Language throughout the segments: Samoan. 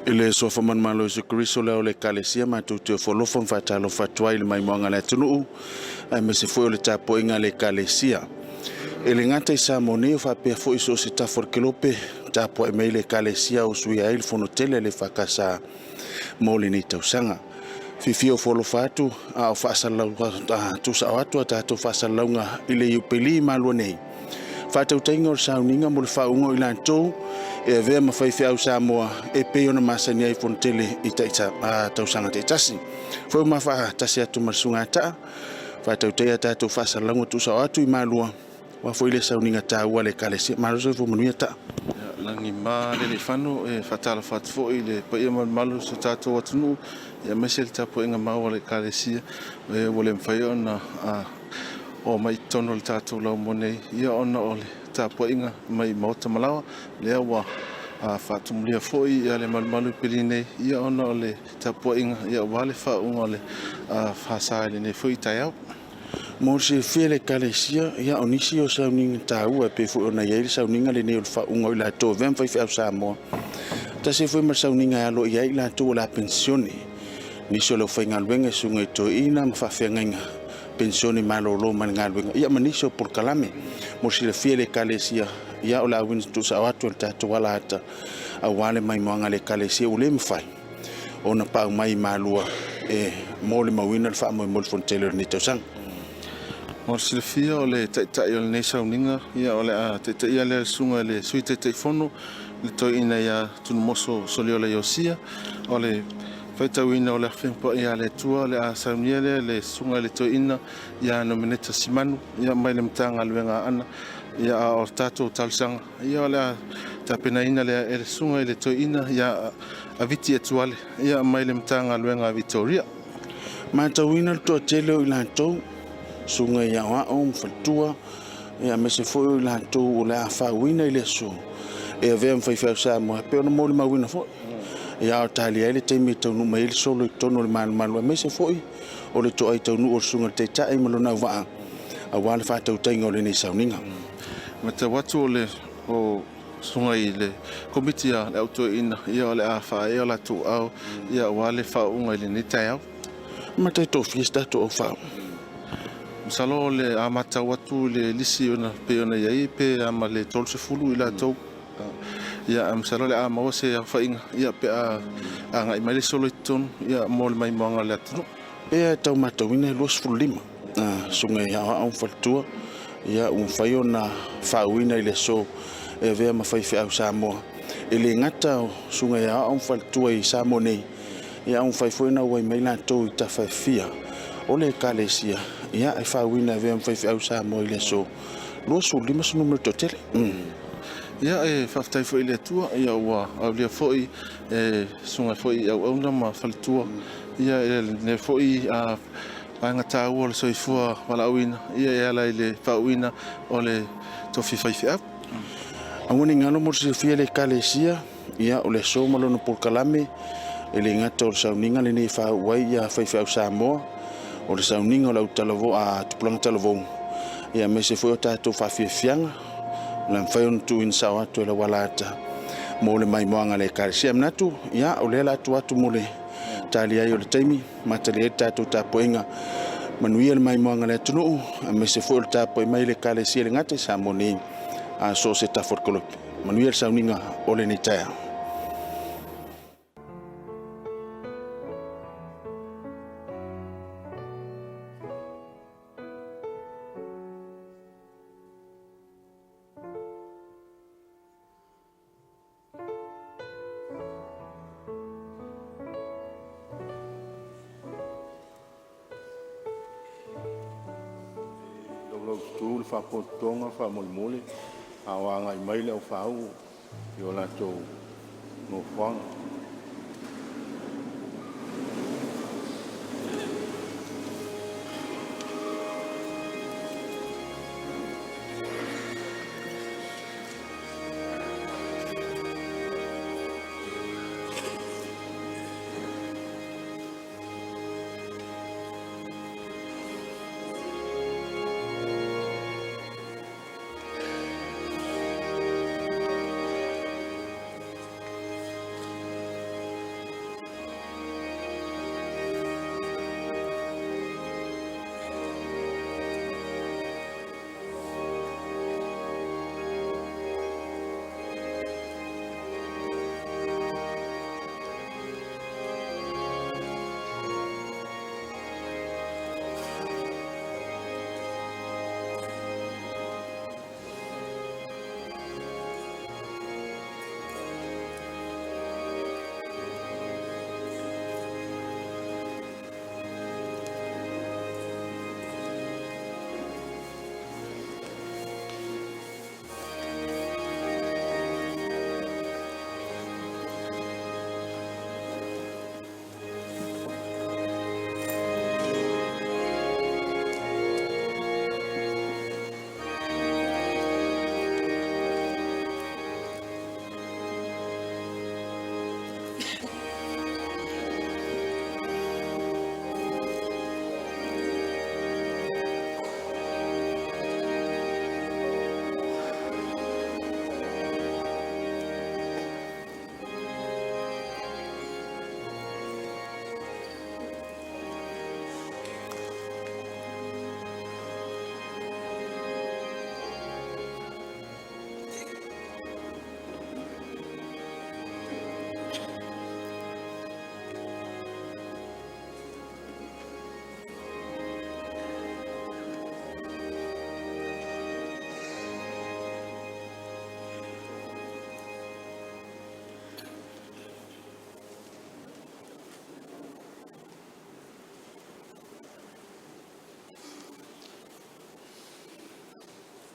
I le suafa manumalo o Iesu Keriso le ao o le Ekalesia, matou te ofo alofa ma faatalofa atu ai i le maimoaga a le atunuu, aemaise foi o le tapuaiga a le Ekalesia. E le gata i Samoa nei, o faapea foi i so o se tafa o le kelope, tapuai mai le Ekalesia o usuia ai le fono tele a le EFKS mo lenei tausaga. Fiafia ofo alofa atu a o faasalalau tuusao atu a tatou faasalalauga i le Iupeli i Malua nei. Faatautaiga o le sauniga mo le faauuga o i latou e avea ma faifeau Samoa e pei ona masani ai Fonotele i tausaga taitasi. Foi ma faatasi atu ma le susuga Taa, faatautaia a tatou faasalalauga tuusao atu i Malua, aua foi le sauniga taua a le Ekalesia. Malo le soifua manuia Taa. Lagi ma Lealiifano, e faatalofa atu foi i le paia ma le mamalu o si o tatou atunuu, aemaise le tapuaiga mau a le Ekalesia ua le mafai ona oo mai i totonu o le tatou laumua nei, ia ona o le tapuaiga mai maota ma laoa, lea ua faatumulia foi le malumalu i Peli nei, ia ona o le tapuaiga aua le faauuga o le FSA i lenei foi taeao. Mo le silafia e le Ekalesia, ia o nisi o sauniga taua e pei foi ona i ai le sauniga lenei o le faauuga o i latou e avea ma faifeau Samoa. Tasi ai foi ma le sauniga e alo i ai i latou o le a penisione. Nisi o le aufaigaluega i susuga i toeaiina ma faafeagaiga penisione malolo mai le galuega, ia ma nisi o polokalame. Mo le silafia e le Ekalesia, ia o le a uina tuusao atu e le tatou alaata aua le maimoaga a le Ekalesia ua le mafai ona pau mai i Malua e molimauina le faamoemoe o le Fonotele o lenei tausaga. Mo le silafia o le taitai o lenei sauniga, ia o le a taitaia lea le susuga i le Sui Taitaifono le Toeaina ia Tunumoso Soliola Iosia. O le faitauina o le Afioga Paia a le Atua, o le a saunia lea le susuga i le Toeaina ia Nomeneta Simanu, ia mai le Matagaluega a Aana, ia a o le tatou talosaga, ia o le a tapenaina lea e le susuga i le Toeaina ia Aviti Etuale, ia mai le Matagaluega a Vitoria. Matauina le toatele o i latou, susuga i aoao ma faletua, ia aemaise foi o i latou o le a faauuina i le aso e avea ma faifeau Samoa, e pei ona molimauina foi. Ia a o talia ai le taimi e taunuu mai ai le solo i totonu o le malumalu, aemaise foi o le toai taunuu o le susuga i le Taitai ma lona auvaa aua le faatautaiga o lenei sauniga. Matau atu o le o susuga i le Komiti a le Au Toeaina, ia o le a faaee o latou ao ia aua le faauuga i lenei taeao. Matai tofia se tatou au faauu. Masalo o le a matau atu i le lisi ona pei ona i ai pe a ma le 30 i latou. Ia ae masalo o le a maua se aofaiga ia pe a agai mai le solo i totonu ia mo le maimoaga o le atunuu. Pei e tau matauina e 25 susuga i aoao ma faletua ia ua mafai ona faauuina i le aso e avea ma faifeau Samoa. E le gata o susuga i aoao ma faletua i Samoa nei, ia ua mafai foi ona auai mai latou i tafa e fia o le Ekalesia ia e faauuina e avea ma faifeau Samoa i le aso 25 se numera toatele. Ia e faafetai foi i le Atua ia ua aulia foi e susuga foi i auauna ma faletua ia e lenei foi vaega taua o le soifua valaauina ia e ala i le faauuina o le tofi faifeau. Aua ne i galo mo le silafia e le Ekalesia, ia o le aso ma lona polokalame, e le gata o le sauniga lenei e faauu ai ia faifeau Samoa, o le sauniga o le autalavou, a tupulaga talavou, ia aemaise foi o tatou faafiafiaga, o le a mafai ona tuuina sao atu e lau alaata mo le maimoaga a le Ekalesia. E manatu, ia, o lea o le a tuu atu mo le tali ai o le taimi, matali ai le tatou tapuaiga manuia le maimoaga a le atunuu, aemaise foi o le tapuai mai a le Ekalesia e le gata i Samoa nei, a so o se tafa o le kolope. Manuia le sauniga o lenei taeao. Laulaututu le faapotopotoga faamolemole a o agai mai le aufaauu i o latou nofoaga.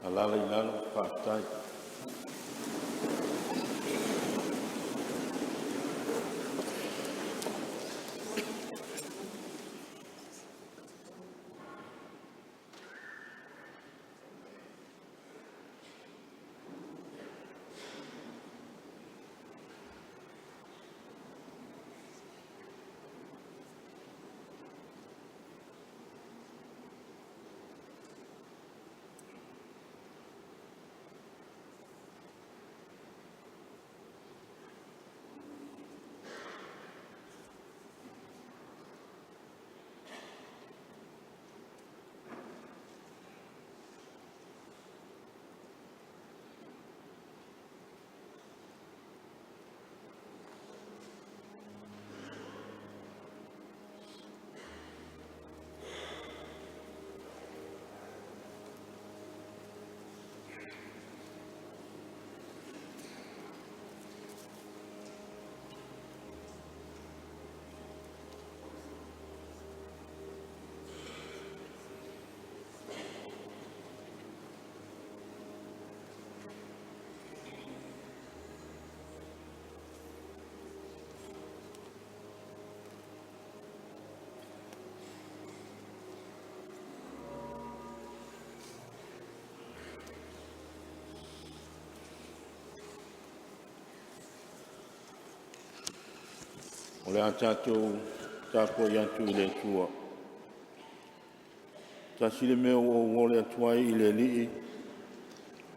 Alaala i lalo, faafetai. O le a tatou tapuai atu i le Atua. Tasi le mea ua ou ole atu ai i le Alii,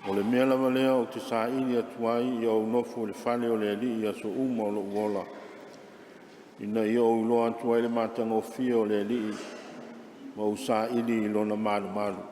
o le mea lava lea ou te saili atu ai, ia ou nofo i le fale o le Alii i aso uma o lou ola, ina ia ou iloa atu ai le matagofie o le Alii ma ou saili i lona malumalu.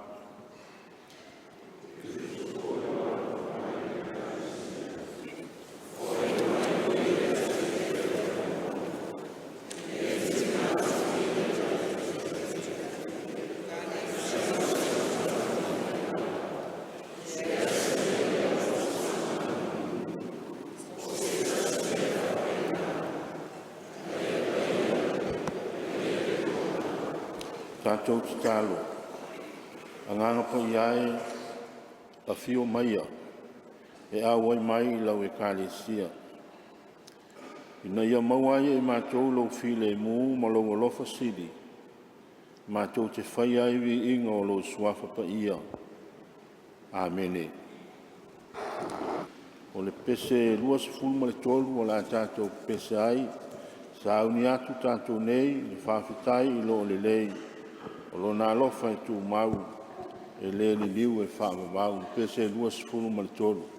Tatou tatalo. Agaga Paia e, afio maia e auai mai i lau Ekalesia, ina ia maua ai e matou lou filemu ma lou alofa sili, matou te faia ai viiga o lou Suafa Paia. Amene. O le pese 23 o le a tatou pepese ai, sauni atu tatou nei i le faafetai i loo lelei, o lona alofa e tumau, e le liliu e faavavau. Pese 23.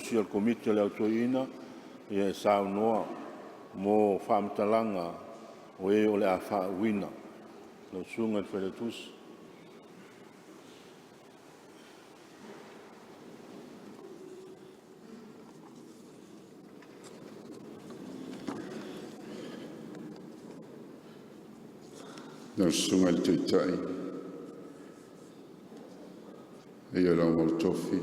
Failautusi o le Komiti o le Au Toeaina e saunoa mo faamatalaga o e o le a faauuina. Lau Susuga i le Failautusi. Lau Susuga i le Taitai faia le tofi,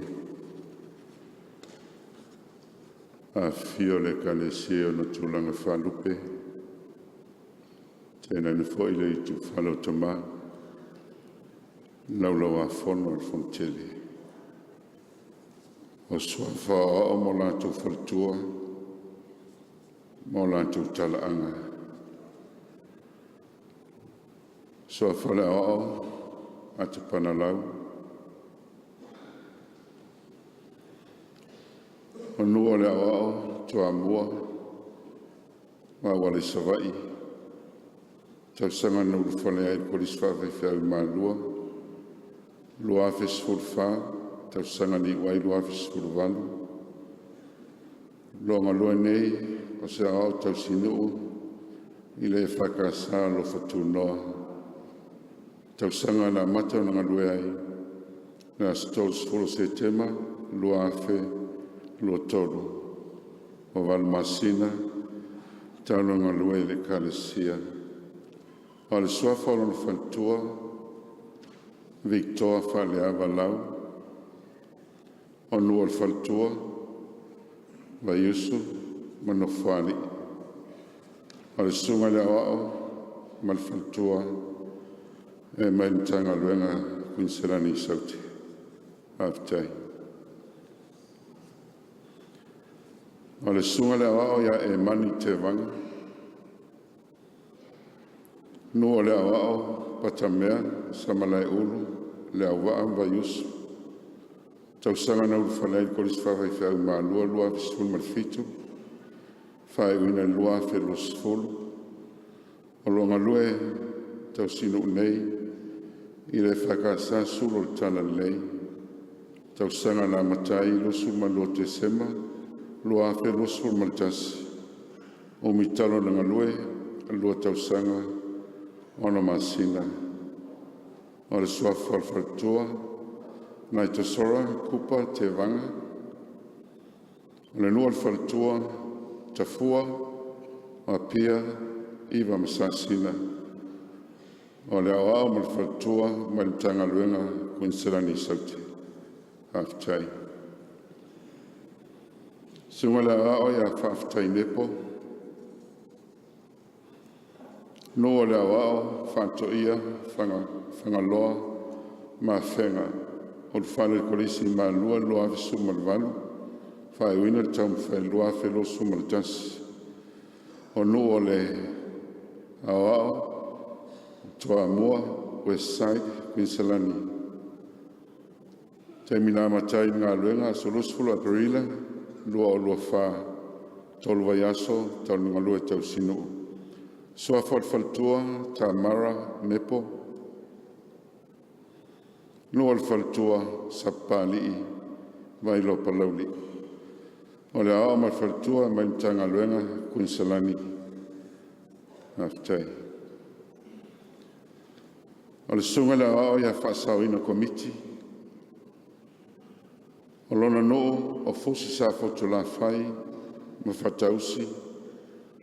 afifio le Ekalesia i ona tulaga faalupe, tainane foi le itufa o Tama i le Laulau-a-Fono a le Fonotele o Suafa Aoao ma latou faletua ma o latou talaaga, suafa o le Aoao Atepanala o le Aoao Toamua ma Savaii. Tausaga na ulufale ai i le Kolisi Faafaifeau i Malua 2014, tausaga na iu ai 2018. O lo o galue nei o se Aoao Tausinuu i le EFKS o Alofa Tunoa. Tausaga na amata ona galue ai, le aso 30 Setema 2023, ua 8 masina talu ona galue i le Ekalesia. O le suafa o lona faletua, Vitoa Faaleava Lau. O nuu o le faletua: Vaiusu ma Nofoalii. O le susuga i le Aoao ma le Faletua e mai le Matagaluega a Koneselani i Saute. Faafetai. O le susuga i le Aoao ia Emani Tevaga. Nuu o le Aoao: Patamea, Samalaeulu, Leauvaa ma Vaiusu. Tausaga na ulufale ai i le Kolisi Faafaifeau i Malua 2017, faaiuina i le 2020. O lo o galue tausinuu nei i le EFKS Sulu o le Talalelei. Tausaga na amata ai, 22 Tesema 2021, umi talu ona galue, 2 tausaga 6 masina. O le suafa o le faletua, Naitosora Kupa Tevaga. O le nuu o le faletua, Tafua, o Apia, Iva ma Sasina. O le Aoao ma le Faletua mai le Matagaluega Koneselani i Saute. Faafetai. Susuga i le Aoao ia Faafetai Nepo. Nuu o le Aoao: Faatoia, Fagaloa ma Afega. Ulufale i le Kolisi i Malua 2018, faaiuina le taumafai i le 2021. O nuu o le Aoao: Toamua, West Side, Kuiniselani. Taimi na amata ai i le galuega, aso 20 Aperila 2024, 3 vaiaso talu ona galue tausinuu. Suafa o le Faletua: Tamara Nepo. Nuu o le Faletua: Sapapalii, Vailoa Palauli. O le Aoao ma le Faletua mai le Matagaluega Koneselani. Faafetai. O le Susuga i le Aoao ia Faasaoina Komiti. O lona nuu o Fusi Safotulafai ma Fatausi.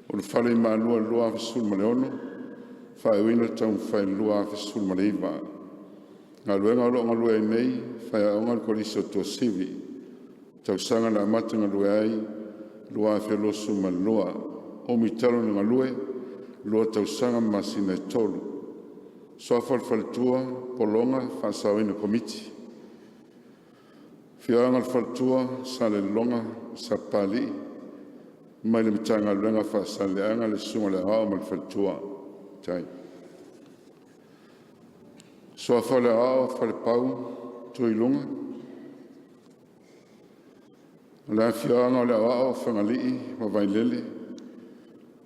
Ulufale i Malua i le 2016, faaiuina le taumafai i le 2019. Galuega o lo o galue ai nei, Faiaoga i le Kolisi o Tuasivi. Tausaga na amata galue ai, 2022. Umi talu ona galue, 2 tausaga ma masina e 3. Suafa o le Faletua: Pologa Faasaoina Komiti. Afioaga o le Faletua: Salelologa ma Sapapalii. Mai le Matagaluega o Faasaleleaga le Susuga i le Aoao ma le Faletua. Faafetai. Suafa o le Aoao Falepau Tuiluga. O le afioaga o le Aoao o Fagalii ma Vailele.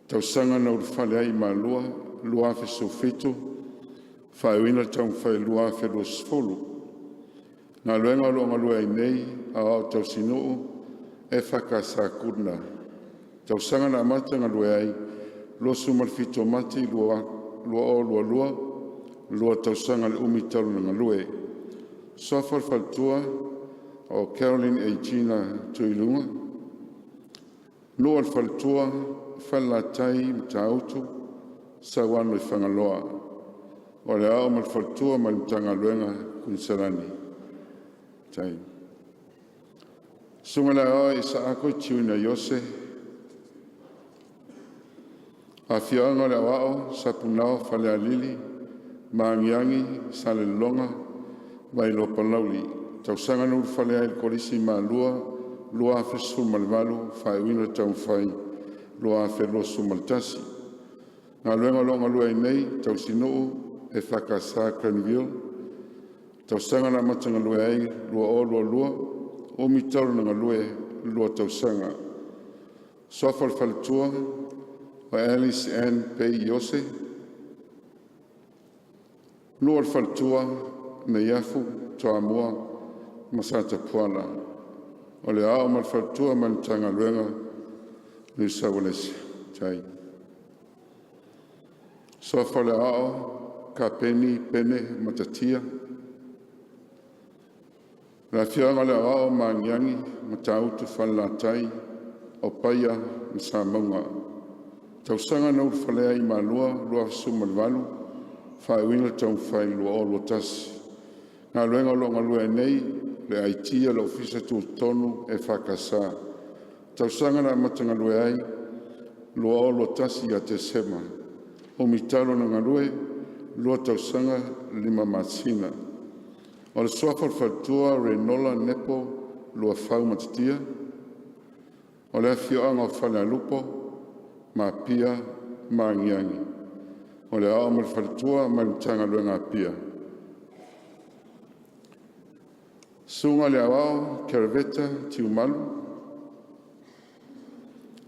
Tausaga na ulufale ai i Malua 2017, faaiuina le taumafai i le 2020. Galuega o lo o galue ai nei, Aoao Tausinuu EFKS Kudna. Tausaga na amata galue ai: 27 Mati 2022, 2 tausaga le umi talu ona galue. Suafa o le Faletua: o Carolyn Egina Tuiluga. Nuu o le Faletua: Falelatai ma Matautu Sauano i Fagaloa. O le Aoao ma le Faletua mai le Matagaluega Konesalani. Faafetai. Susuga i le Aoao Isaako Tiuna Iose. Afioaga o le Aoao: Sapunao, Falealili, Magiagi, Salelologa, Vailoa Palauli. Tausaga na ulufale ai i le Kolisi i Malua 2018, faaiuina taumafai 2021. Galuega o lo o galue ai nei: Tausinuu EFKS Granville. Tausaga na amata galue ai: 2022, umi talu ona galue, 2 tausaga. Suafa o le Faletua: Alice Ann Pei Iose. Nuu o le Faletua: Neiafu, Toamua ma Satapuala. O le Aoao ma le Faletua mai le Matagaluega Niu Sa Uelese. Faafetai. Suafa o le Aoao Kapeni Pene Matatia. Le Afioaga o le Aoao o Magiagi, Matautu Falelatai, Opaia ma Samauga. Tausaga na ulufale ai i Malua: 2018, faaiuina taumafai 2021. Galuega o lo o galue ai nei: Le IT a le Ofisa Tutotonu EFKS. Tausaga na amata galue ai: 2021 ia Tesema. Umi talu ona galue: 2 tausaga, 5 masina. O le Suafa o le Faletua: Renola Nepo Luafau Matatia. O le Afioaga o Falealupo, Mapia ma Magiagi. O le Aoao ma le Faletua mai le Matagaluega Apia. Susuga i le Aoao Keraveta Tiumalu.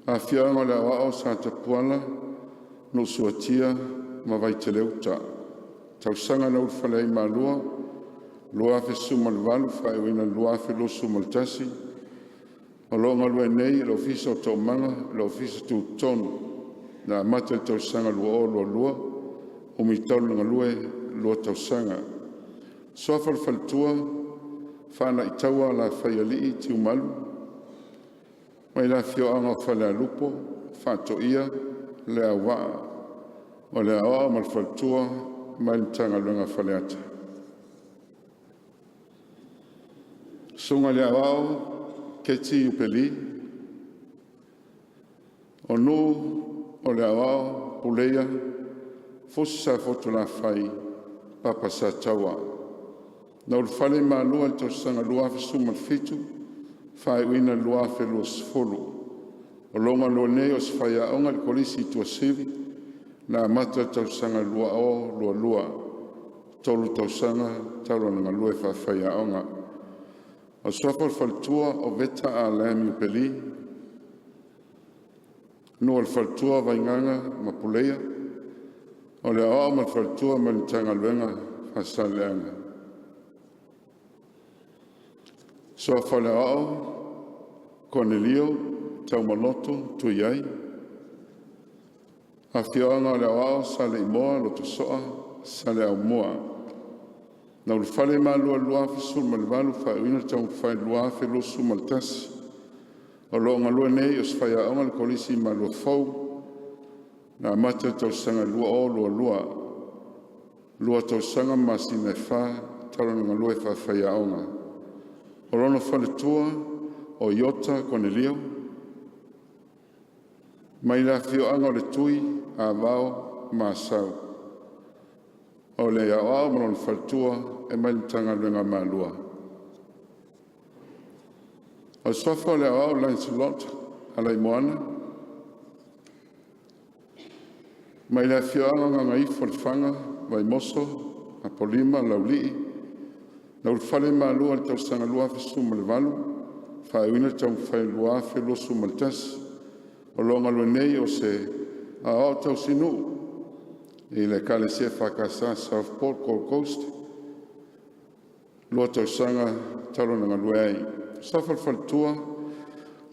Afioaga o le Aoao Satapuala, Nuusuatia ma Vaitele-uta. Tausaga na ulufale ai i Malua: 2018, faaiuina 2021. O lo o galue nei i le Ofisa o Toomaga, le Ofisa Tutotonu na amata i le tausaga 2022, umi talu ona galue, 2 tausaga. Suafa o le Faletua: Faanaitaua Lafaialii Tiumalu. Mai le Afioaga o Falealupo, Faatoia Leauvaa. O le Aoao ma le Faletua mai le Matagaluega Faleata. Susuga i le Aoao Keti Iupeli. O nuu o le Aoao: Puleia, Fusi Safotulafai, Papa Sataua. Na ulufale i Malua i le tausaga 2017, faaiuina 2020. O lo o galue nei o se faiaoga i le Kolisi i Tuasivi na amata i le tausaga 2022, 3 tausaga talu ona galue faafaiaoga. O le suafa o le Faletua o Veta Ah Lam Iupeli. Nuu o le Faletua: Vaigaga ma Puleia. O le Aoao ma le Faletua mai le Matagaluega Faasaleleaga. Suafa o le Aoao Konelio Taumaloto Tuiai. Afioaga o le Aoao Saleimoa, Lotosoa, Saleaaumua. Na ulufale i Malua i le 2018, faaiuina taumafai i le 2021. O lo o galue nei o se faiaoga i le Kolisi i Maluafou na amata i le tausaga 2022, 2 tausaga ma masina e fa talu ona galue faafaiaoga. O lona faletua o Iota Konelio mai le afioaga o Letui, Avao ma Asau. O le Aoao ma lona Faletua e mai le Matagaluega a Malua. O le Suafa o le Aoao Lancelot Alaimoana. Mai le afioaga o Gagaifomauga, Vaimoso Apolima Laulii. Na ulufale i Malua i le tausaga 2018, faaiuina taumafai i le 2021. O lo o galue nei o se Aoao Tausinuu i le Ekalesia EFKS Southport Gold Coast, 2 tausaga talu ona galue ai. Suafa o le Faletua: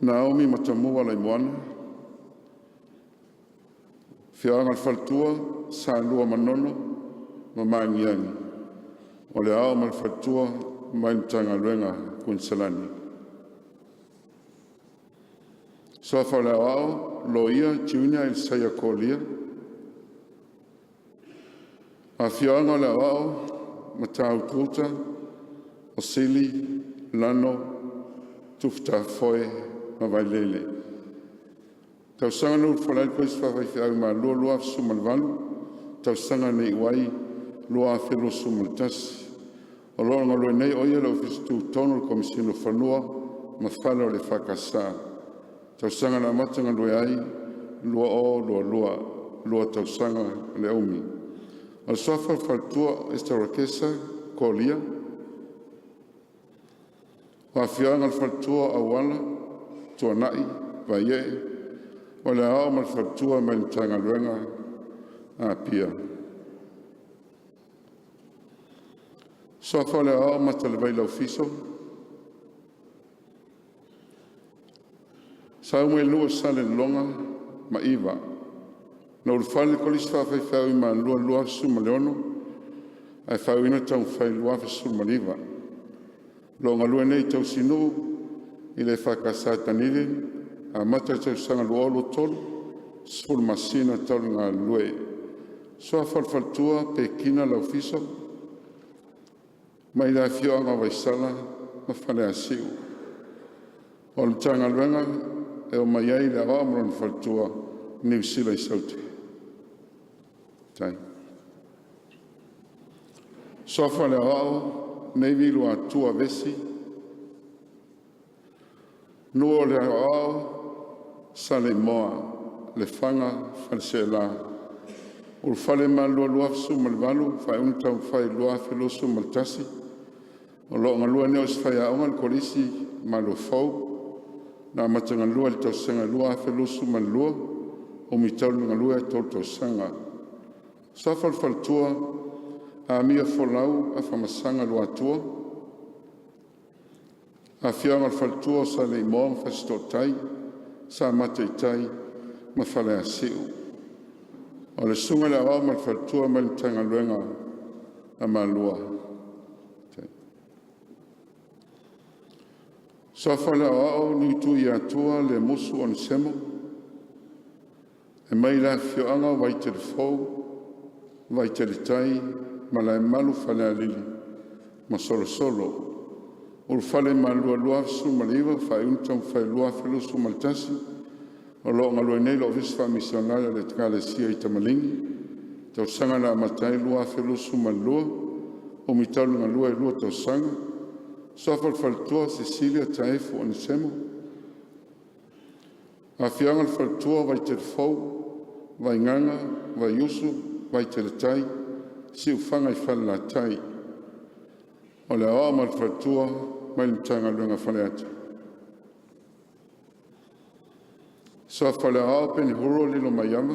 Naomi Matamua Laimoana. Afioaga o le Faletua: Salua Manono ma Magiagi. O le Aao ma le Faletua mai le Matagaluega a Konesalani. Suafa o le Aoao: Loia Junior Elisaia Kolia. Afioaga o le Aoao: Matautu-uta o Sili Lano Tufutafoe ma Vailele. Tausaga na ulufale ai i le Kolisi Faafaifeau i Malua 2018, tausaga na iu ai 2021. O loo galue nei o ia i le Ofisa Tutotonu o le Komesina o Fanua ma Fale o le EFKS. Tausaga na amata galue ai: 2022, 2 tausaga le umi. O le Suafa o le Faletua: Esther Rekesa Kolia. O Afioaga o le Faletua: Auala, Tuanai, Vaiee. O le Aoao ma le Faletua mai le Matagaluega Apia. Suafa o le Aoao Matalewai Laufiso. Sau mai le nuu o Salelologa ma Iva. Na ulufale i le Kolisi Faafaifeau i Malua i le 2016 ae faaiuina taumafai i le 2019. O lo o galue nei i tausinuu i le EFKS i Dunedin, amata i le tausaga 2023, 10 masina talu ona galulue. Suafa o le Faletua: Pekina Laufiso. Mai le afioaga o Vaisala ma Faleasiu. O le Matagaluega e omai ai le Aoao ma lona faletua i Niu Sila i Saute. Suafa o le Aoao Navy Luatua Vesi. Nuu o le Aoao: Saleimoa, Lefaga ma Faleaseela. Ulufale i Malua 2018, faaiuina taumafai i le 2021. O lo o galue nei o se faiaoga i le Kolisi o Maluafou na amata galue i le tausaga 2022, umi talu ona galue, 3 tausaga. Suafa o le Faletua: Amia Folau Afamasaga Luatua. Afioaga o le Faletua: Saleimoa ma Fasitootai, Samata i tai ma Faleasiu. O le Susuga i le Aoao ma le Faletua mai le Matagaluega a Malua. Suafa o le Aoao Tuiatua Lemusu Onesemo e mai le afioaga o Vaitelefou, Vaiteletai ma Malaemalu Falealili ma Solosolo. Ulufale i Malua 2019, faaiuina taumafai i le 2021. O lo o galue nei i le Ofisa Faamisionare o le Ekalesia i Tamaligi, tausaga na amata ai 2022, umi talu ona galue, 2 tausaga. Suafa o le Faletua: Sesilia Taefu Onesemo. Afioaga o le Faletua: Vaitelefou, Vaigaga, Vaiusu, Vaiteletai, Siufaga i Falelatai. O le Aoao ma le Faletua mai le Matagaluega Faleata. Suafa o le Aoao Penehuro Lilomaiava.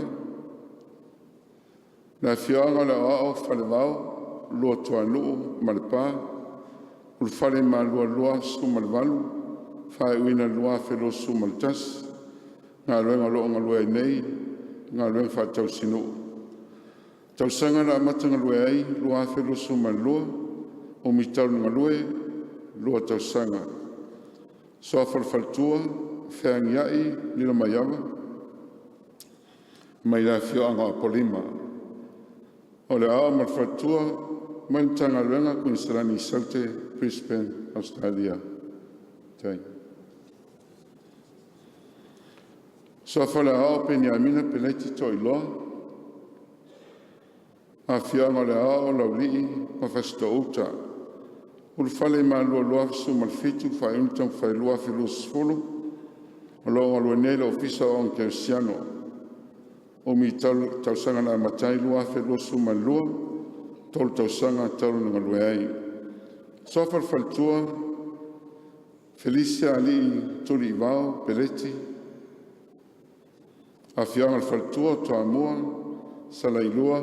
Le Afioaga o le Aoao Falevao, Luatuanuu ma Lepa. Ulufale i Malua 2018, faaiuina 2021. Galuega o lo o galue ai nei, galuega faatausinuu. Tausaga na amata galue ai: 2022, umi talu ona galue, 2 tausaga. Suafa o le Faletua: Feagiai Lilomaiava mai le afioaga o Apolima. O le Aoao ma le Faletua mai le Matagaluega a Konesalani i Saute Brisbane, Ausetalia. Suafa o le Aoao Peniamina Peleti Toailoa. Afioaga o le Aoao Laulii ma Fasitoo-uta. Ulufale i Malua 2017, faaiuina taumafai i le 2020. O lo o galue nei i le Ofisa o Aoga Kerisiano. Umi talu tausaga na amata ai, 2022, 3 tausaga talu ona galue ai. Suafa o le Faletua: Felicia Alii Tuliivao Peleti. Afioaga o le Faletua: Toamua, Salailua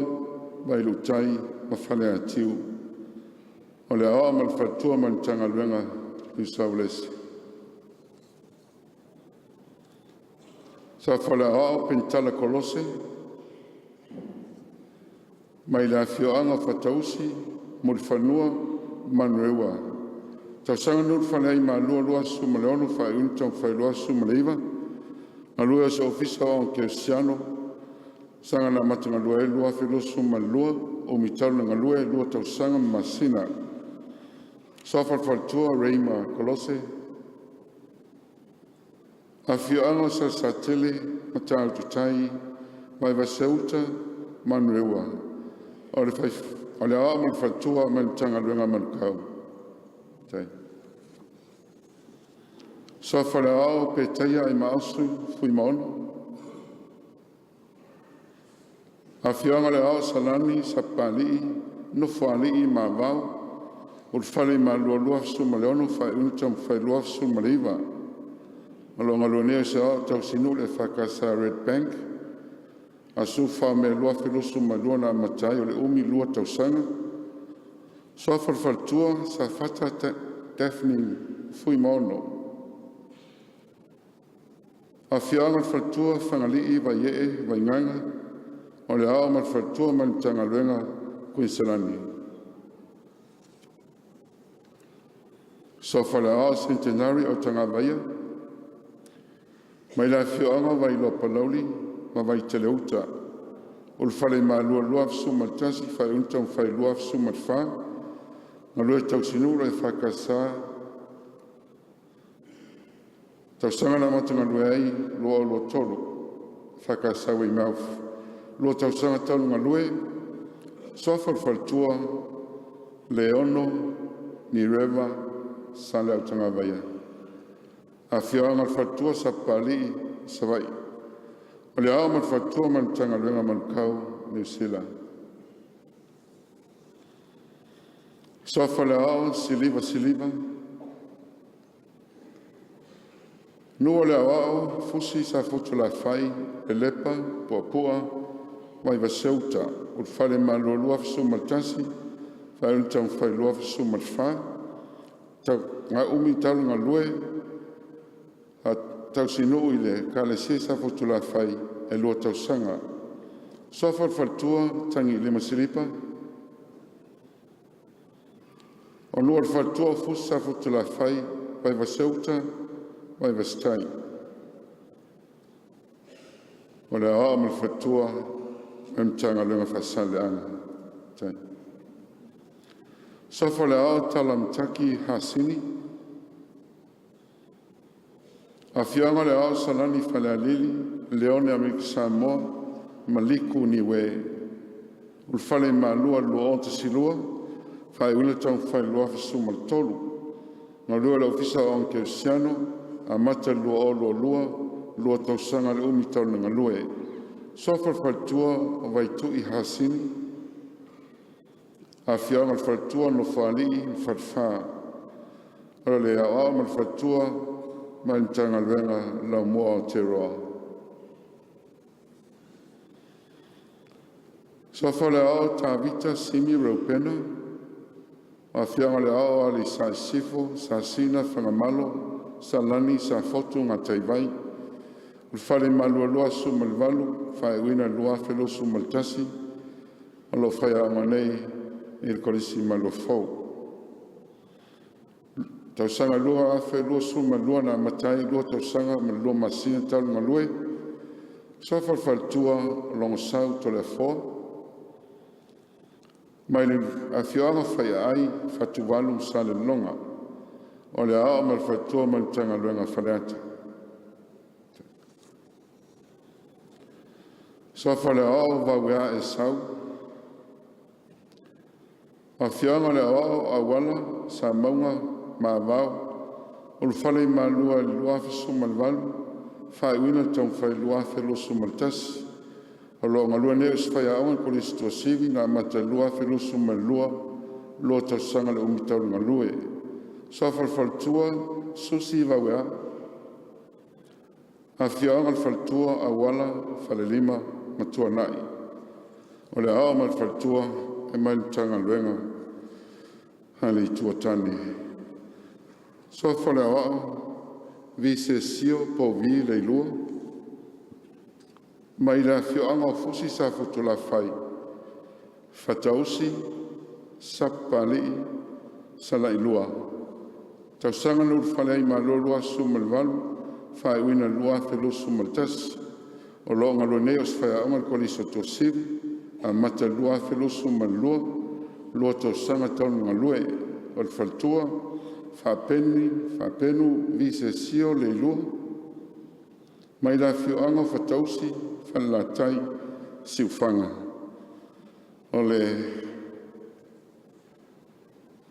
Vailuutai ma Faleatiu. O le Aoao ma le Faletua mai le Matagaluega a Niu Sa Uelese. Suafa o le Aoao Penitala Kolose. Mai le afioaga o Fatausi, Mulifanua ma Manureua. Tausaga na ulufale ai i Malua 2016 faaiuina taumafai 2019. Galue ai o se Ofisa Aoao Kerisiano, saga na amata galue ai 2022, umi talu le galue 2 tausaga ma masina. Suafa o le Faletua: Reima Kolose. Afioaga o Salesatele, Matautu-tai, Vaivase-uta ma Manureua. O le Aoao ma le Faletua mai le Matagaluega a Manukau. Suafa o le Aoao Petaia Aimaosu Fuimaono. Afioaga o le Aoao Salani Sapapalii Nofoalii Mavao, Ulufale i Malua 2016 faaiuina taumafai 2019. O lo o galue nei o se Aoao Tausinuu le EFKS Red Bank, aso 14 Me 2022 na amata ai, o le umi 2 tausaga. Suafa o le Faletua: Safata Daphne Fuimaono. Afioaga o le Faletua: Fagalii, Vaiee, Vaigaga. O le Aoao ma le Faletua mai le Matagaluega Koiniselani. Suafa o le Aoao Centenary Autagavaia. Mai le afioaga o Vailoa Palauli ma Vaitele-uta. Ulufale i Malua 2011 faaiuina taumafai 2024. Galue tausinuu le EFKS, tausaga na amata galue ai 2023 EFKS Weymouth, 2 tausaga talu le galue. Suafa o le Faletua: Leono Nireva Saleautagavaia. Afioaga o le Faletua: Sapapalii, Savaii. O le Aoao ma le Faletua mai le Matagaluega o Manukau Niu Sila. Suafa o le Aoao Siliva Siliva. Nuu o le Aoao: Fusi Safotulafai, Lelepa Puapua Vaivase-uta. Ulufale i Malua 2011 faaiuina taumafai 2024. Umi talu le galue tausinuu i le Ekalesia Safotulafai e 2 tausaga. Suafa o le Faletua: Tagiilima Silipa. O Nuu o le Faletua: o Fusi Safotulafai, Vaivase-uta, Vaivase-tai. O le Aoao ma le Faletua mai le Matagaluega Faasaleleaga. Suafa o le Aoao Talamutaki Hasini. Afioaga o le Aoao Salani Falealili, Leone Amerika Samoa ma Liku Niue. Ulufale i Malua 2012 faaiuina taumafai 2023. Galue i le Ofisa o Aoga Kerisiano, amata i le 2022, 2 tausaga le umi talu le galue. Suafa o le Faletua: Vaitui Hasini. Afioaga o le Faletua: Nofoalii ma Falefa. O le Aoao ma le Faletua mai le Matagaluega Laumua a Aotearoa. Suafa o le Aoao Tavita Simi Reupena. Afioaga o le Aoao Aleisa i Sisifo, Sasina Fagamalo Salani Safotu Gataivai. Ulufale i Malua 2018 faaiuina 2021. O lo o faiaoga nei i le Kolisi i Maluafou. Tausaga 2022 na amata ai, 2 tausaga ma le 2 masina talu ona galue. Suafa o le Faletua: Logosau Toleafoa. Mai le afioaga o Faiaai, Fatuvalu ma Salelologa. O le Aoao ma le Faletua mai le Matagaluega Faleata. Suafa o le Aoao Vauea Esau. Afioaga o le Aoao Auala Samauga Mavao. Ulufale i Malua i le 2018, faaiuina taumafai 2021. O lo o galue nei o se faiaoga i le Kolisi Tuasivi na amata i le 2022, 2 tausaga le umi talu le galue. Suafa o le Faletua: Susi Vauea. Afioaga o le Faletua: Auala, Falelima ma Tuanai. O le Aoao ma le Faletua e mai le Matagaluega a le Itu o Tane. Suafa o le Aoao Visesio Paul Leilua. Mai le afioaga o Fusi Safotulafai, Fatusi Sapapalii Salailua. Tausaga na ulufale ai i le Malo: 2018 faaiuina 2021. O loo galue nei o se faiaoga i le Kolisi o Tuasivi. Amata i le 2022, 2 tausaga talu ona galue. O le Faletua: Faapeni Faapenu Visesio Leilua. Mai le afioaga o Fatusi, Falelatai, Siufaga. O le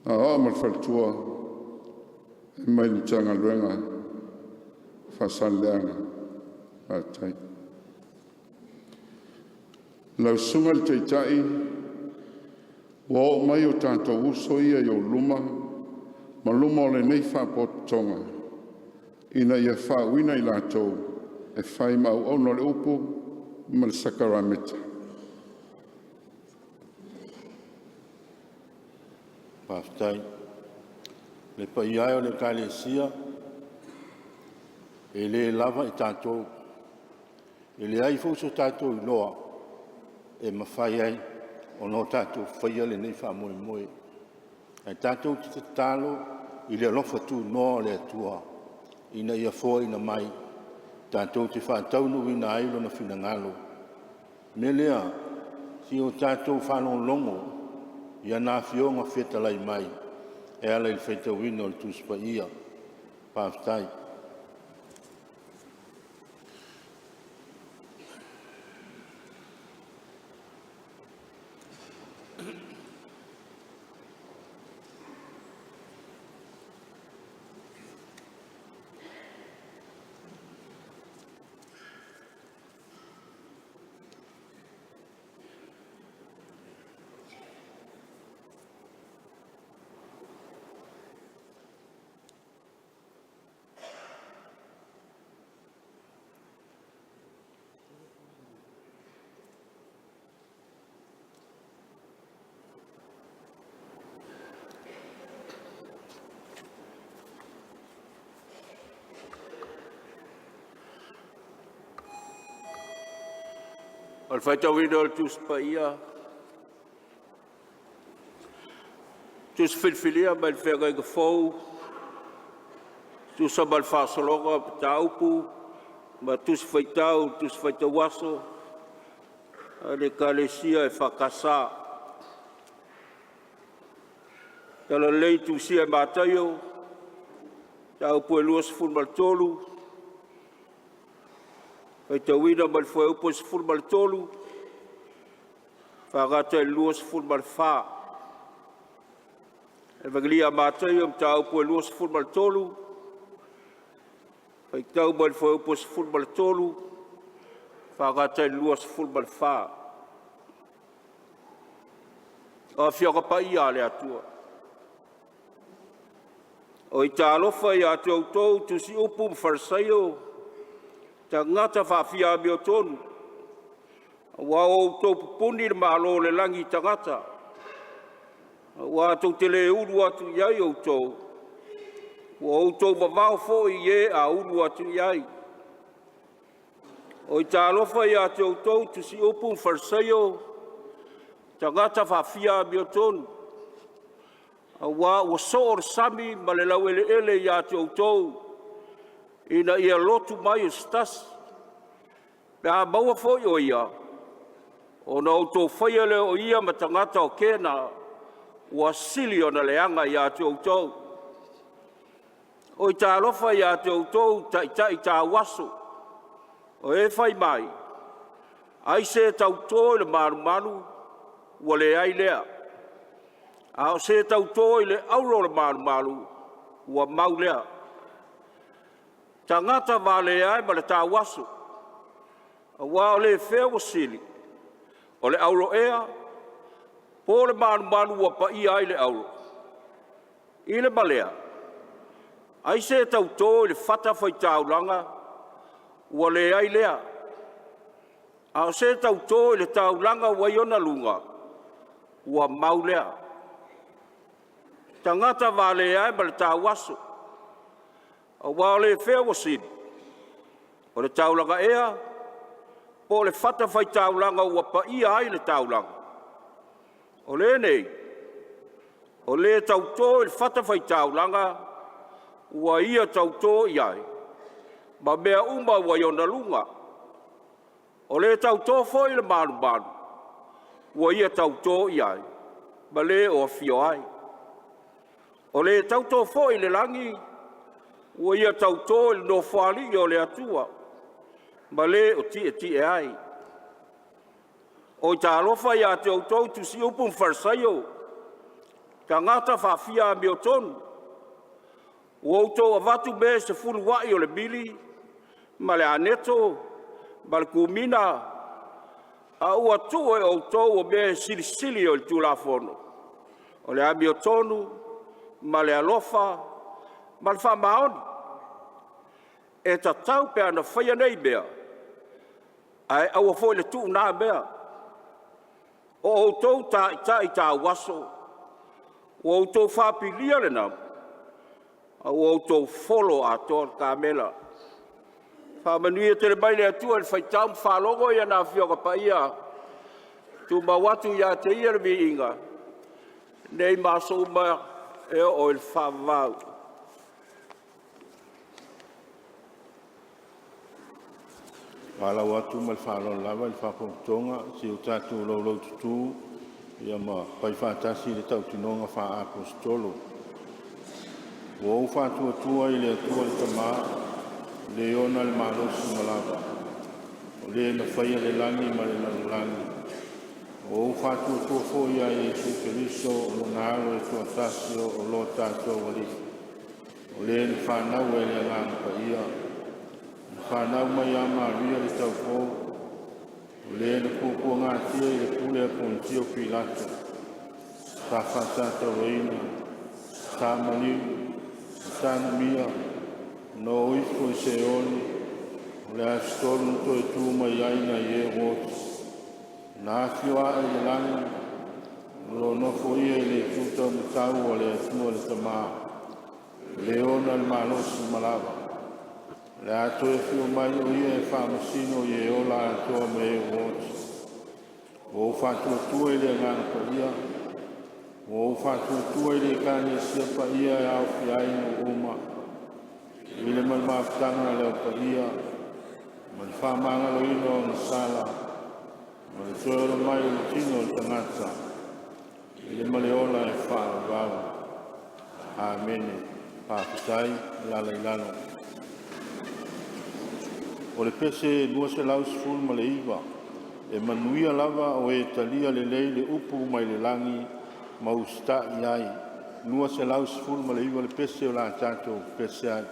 Aoao ma le Faletua: Mai le Matagaluega Faasaleleaga. Faafetai. Lau Susuga i le Taitai, ua oo mai o tatou uso ia i ou luma ma luma o lenei Faalapotopotoga ina ia faauuina i latou e fai ma auauna o le upu ma le sakaramaka. Faafetai. Le paia e o le Ekalesia, e le lava i tatou, e leai foi so tatou iloa e mafai ai ona o tatou faia lenei faamoemoe. Ae tatou te tatalo i le alofa tunoa o le Atua ina ia foaiina mai tatou te faataunuuina ai Lona finagalo. O le mea lea, se i o tatou faalogologo i ana Afioga fetalai mai e ala i le faitauina o le Tusi Paia. Faafetai. O le faitauina o le Tusi Paia, Tusi Filifilia mai le Feagaiga Fou e tusa ma le faasologa o mataupu ma Tusi Faitau i Tusi Faitau Aso a le Ekalesia EFKS. Talalelei tusia e Mataio, mataupu e 23, faitauina mai le fuaiupu e 13 faagata i le 24. Evakelia a Mataio, mataupu e 23, faitau mai le fuaiupu e 13 faagata i le 24. O Afioaga paia a le Atua, o aitalofa ia te outou tusiupu ma Farisaio, tagata faafiaamiotonu, aua ua outou pupuni le Malo o le lagi i tagata, aua tou te le ulu atu i ai outou, ua outou vavao foi i e a ulu atu i ai. O aitalofa ia te outou tusiupu ma Farisaio, tagata faafiaamiotonu, aua ua soo le sami ma le laueleele ia te outou ina ia lotu mai o se tasi. Pe a maua foi o ia, ona outou faia lea o ia ma tagata o Kena ua sili ona leaga ia te outou. O aitalofa ia te outou taitai tauaso, o e fai mai, “Ai se tautō i le malumalu, ua leai lea, a o se tautō i le auro o le malumalu, ua mau lea.” Tagata valea e ma le tauaso, aua o le fea ua sili, o le auro ea, po o le malumalu ua paia ai le auro? I le ma lea, ai se tautō i le fatafaitaulaga, ua leai lea, a o se tautō i le taulaga ua i ona luga, ua mau lea. Tagata valea e ma le tauaso, aua o le fea ua sili, o le taulaga ea, po o le fatafaitaulaga ua paia ai le taulaga, o lenei, o le tauto i le fatafaitaulaga ua ia tauto i ai ma mea uma ua i ona luga. O le tauto foi i le malumalu, ua ia tauto i ai ma le o afio ai. O le tauto foi i le lagi, ua ia tauto i le Nofoalii o le Atua ma le o tietie ai. Oi talofa ia te outou tusiupu ma Farisaio, tagata faafia-amiotonu! Ua outou avatu mea e sefuluai o le mili ma le aneto ma le kumina, a ua tuu e outou o mea e silisili i le Tulafono, o le amiotonu ma le alofa ma le faamaoni. E tatau pe ana faia nei mea, ae aua foi le tuu na mea. O outou o taitai tauaso, ua outou faapilia le namo, a ua outou folo atoa le kamela. Faamanuia tele mai le Atua i le faitau ma faalogo i ana Afioga Paia, tumau atu ia te Ia le viiga, nei ma aso uma e oo i le faavavau. E valaau atu ma le faaaloalo lava i le faafogafoga se i o tatou laulaututu ma fai faatasi le tautinoga faa-Aposetolo. Ua ou faatuatua i le Atua le Tama, o Le ona le malosi uma lava, o Le na faia le lagi ma le lalolagi. Ua ou faatuatua foi ia Iesu Keriso o Lona Alo e toatasi, o lo tatou Alii, o Le na fanau e le Agaga Paia, na fanau mai ia Maria le Taufou, o Le na puapuagatia i le pule a Ponitio Pilato, sa faatatauraina, sa maliu, na tanumia, na oo ifo i Seoli, o le aso tolu na toe tu mai ai nai e ua oti. Na afio ae i le lagi, o lo o nofoia i le itu taumatau a le Atua le Tama, o Le ona le malosi uma lava. O le a toe afio mai o Ia e faamasino e ola atoa ma e ua oti. Ua ou faatuatua i le Agaga Paia. Ua ou faatuatua i le Ekalesia Paia e aofia ai nuu uma, i le ma le mafutaga a le Au Paia, ma le faamagaloina o ona sala, ma le toe ola mai o le tino o le tagata, i le ma le ola e faavavau. Amene. Faafetai. Alaala i lalo. O le pese 219, “E manuia lava o e talia lelei le upu mai le lagi ma usitai i ai.” 219 le pese o le a tatou pese ai.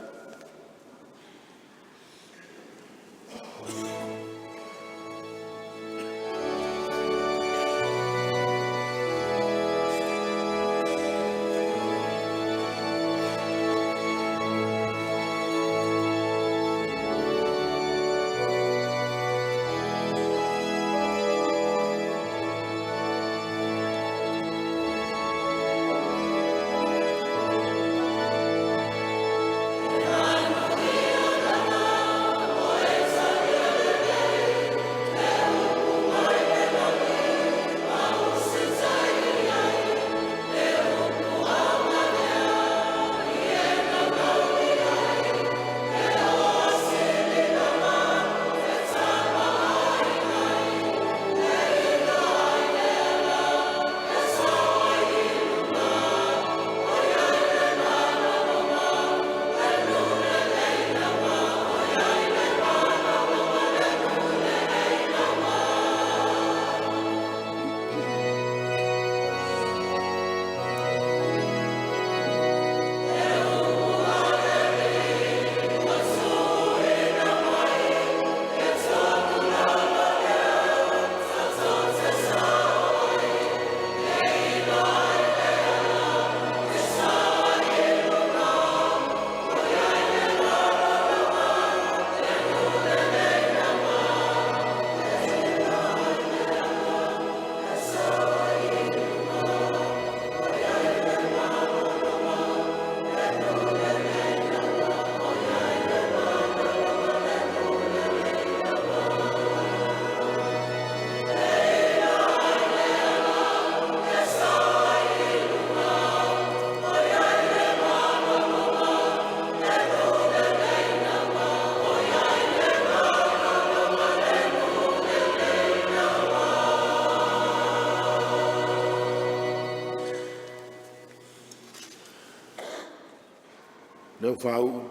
Le aufāu'u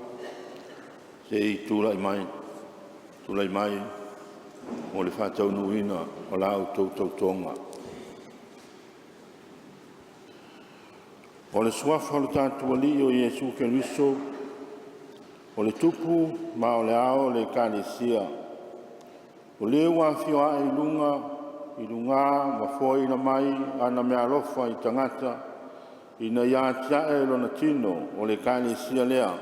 se i tulai mai, tulai mai mo le faataunuuina o la outou tautoga. O le Suafa o le tatou Alii o Iesu Keriso, o le Tupu ma o le Ao o le Ekalesia, o Le ua afio ae i luga i lugā ma foaina mai ana meaalofa i tagata ina ia atiae Lona tino o le Ekalesia lea,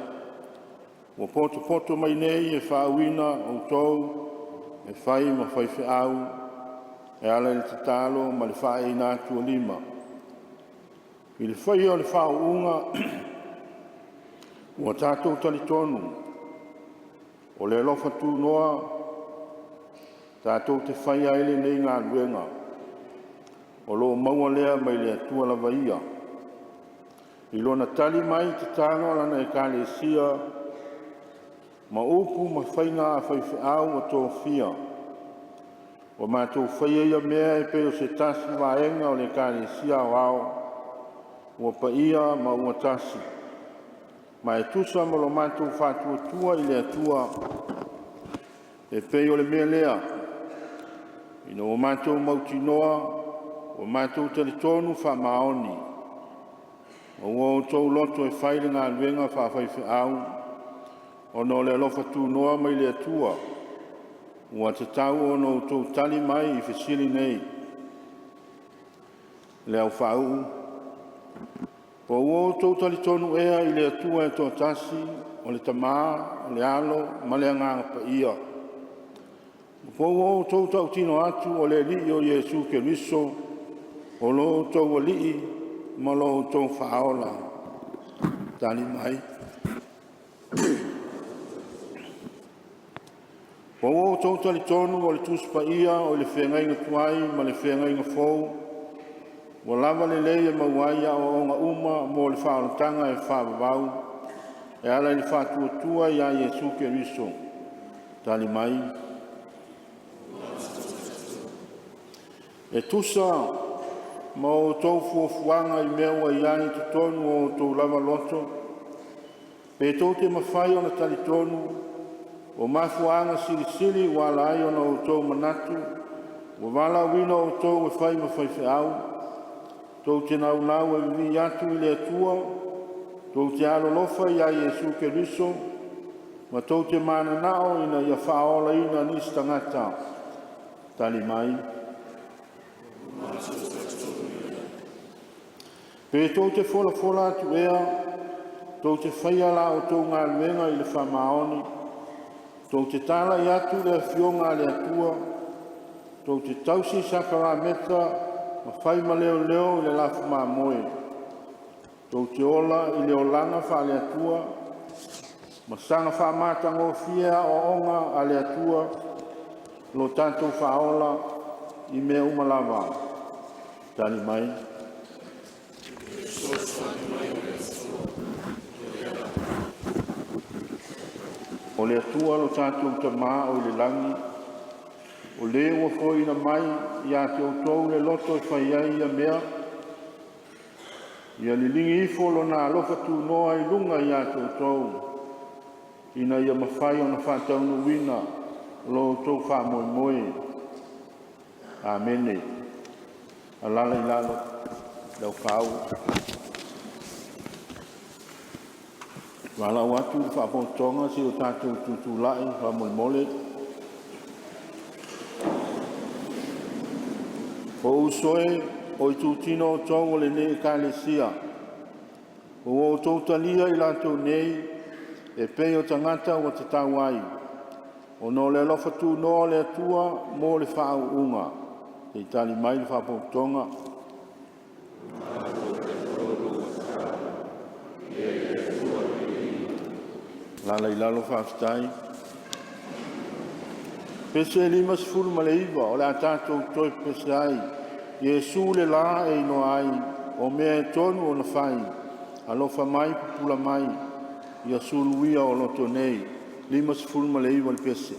ua potopoto mai nei e faauuina outou e fai ma faifeau e ala i le tatalo ma le faa'eina atu o lima. I le faia o le faauuga ua tatou talitonu o le alofa tunoa tatou te faia ai lenei galuega, o lo o maua lea mai le Atua lava Ia, i Lona tali mai i tatalo a Lana Ekalesia ma upu ma faiga a faifeau ua tofia. Ua matou faia ia mea e pei o se tasi vaega o le Ekalesia Aoao ua paia ma ua tasi, ma e tusa ma lo matou faatuatua i le Atua, e pei o le mea lea, ina ua matou mautinoa, ua matou talitonu faamaoni, ua outou loto e fai le galuega faafaifeau ona o le alofa tunoa mai le Atua, ua tatau ona outou tali mai i fesili nei. Le aufāu'u, po ua outou talitonu ea i le Atua e toatasi, o le Tamā, o le Alo ma le Agaga Paia? Po ua outou tautino atu o le Alii o Iesu Keriso o lo outou Alii ma lo outou Faaola? Tali mai. Po ua outou talitonu o le Tusi Paia o le Feagaiga Tuai ma le Feagaiga Fou ua lava lelei e maua ai aoaoga uma mo le faaolataga e faavavau e ala i le faatuatua ia Iesu Keriso? Tali mai. E tusa ma outou fuafuaga i mea ua i ai i totonu o outou lava loto, pe tou te mafai ona talitonu o mafuaaga silisili ua ala ai ona outou manatu ua valaauina outou e fai ma faifeau, tou te naunau e vivii atu i le Atua, tou te alolofa ia Iesu Keriso ma tou te mananao ina ia faaolaina nisi tagata? Tali mai. Pe tou te folafola atu ea, tou te faia la outou galuega i le faamaoni, tou te talai atu i le Afioga a le Atua, tou te tausi sakarameta ma fai ma leoleo i le lafu mamoe, tou te ola i le olaga faale-Atua ma saga faamatagofie aoaoga a le Atua lo tatou Faaola i mea uma lava? Tali mai. O le Atua lo tatou Tamā o i le lagi, o Le ua foaina mai ia te outou le loto e fai ai ia mea, ia liligi ifo Lona alofa tunoa i luga ia te outou, ina ia mafai ona faataunuuina lo outou faamoemoe. Amene. Alala i lalo lau fāū. Valaau atu i le faafogafoga se i o tatou tutulai faamolemole. O uso e, o itutino outou o lenei ekalesia, ua outou talia i latou nei e pei o tagata ua tatau ai, ona o le alofa tunoa o le Atua mo le faauuga. Se i tali mai le faapotopotoga. Alaala i lalo, faafetai. Pese 59 o le a tatou toe pepese ai. Iesu le la e iloa ai, o mea e tonu ona fai, alofa mai pupula mai, ia suluia o loto nei. 59 le pese.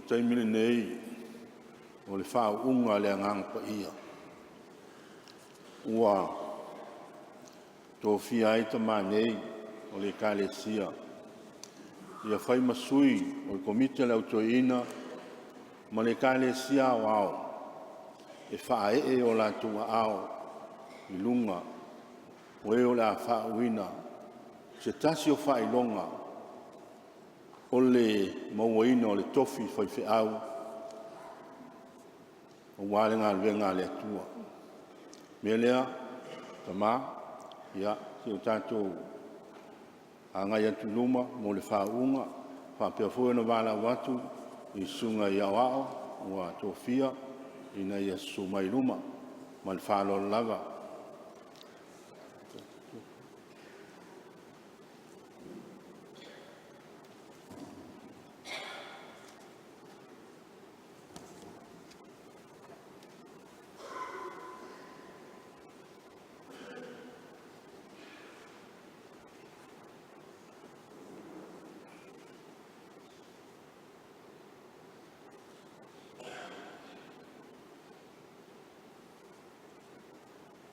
taimi lenei o le faauuga a le Agaga Paia, ua tofia ai tama nei o le Ekalesia ia fai ma sui o le Komiti a le Au Toeaina ma le Ekalesia Aoao e faaee o latou aao i luga o e o le a faauuina se tasi o faailoga o le mauaina o le tofi faifeau aua le galuega a le Atua. O le mea lea, tama, ia se i o tatou agai atu i luma mo le faauuga, faapea foi ona valaau atu i susuga i aoao ua tofia ina ia susu mai i luma. Ma le faaaloalo lava.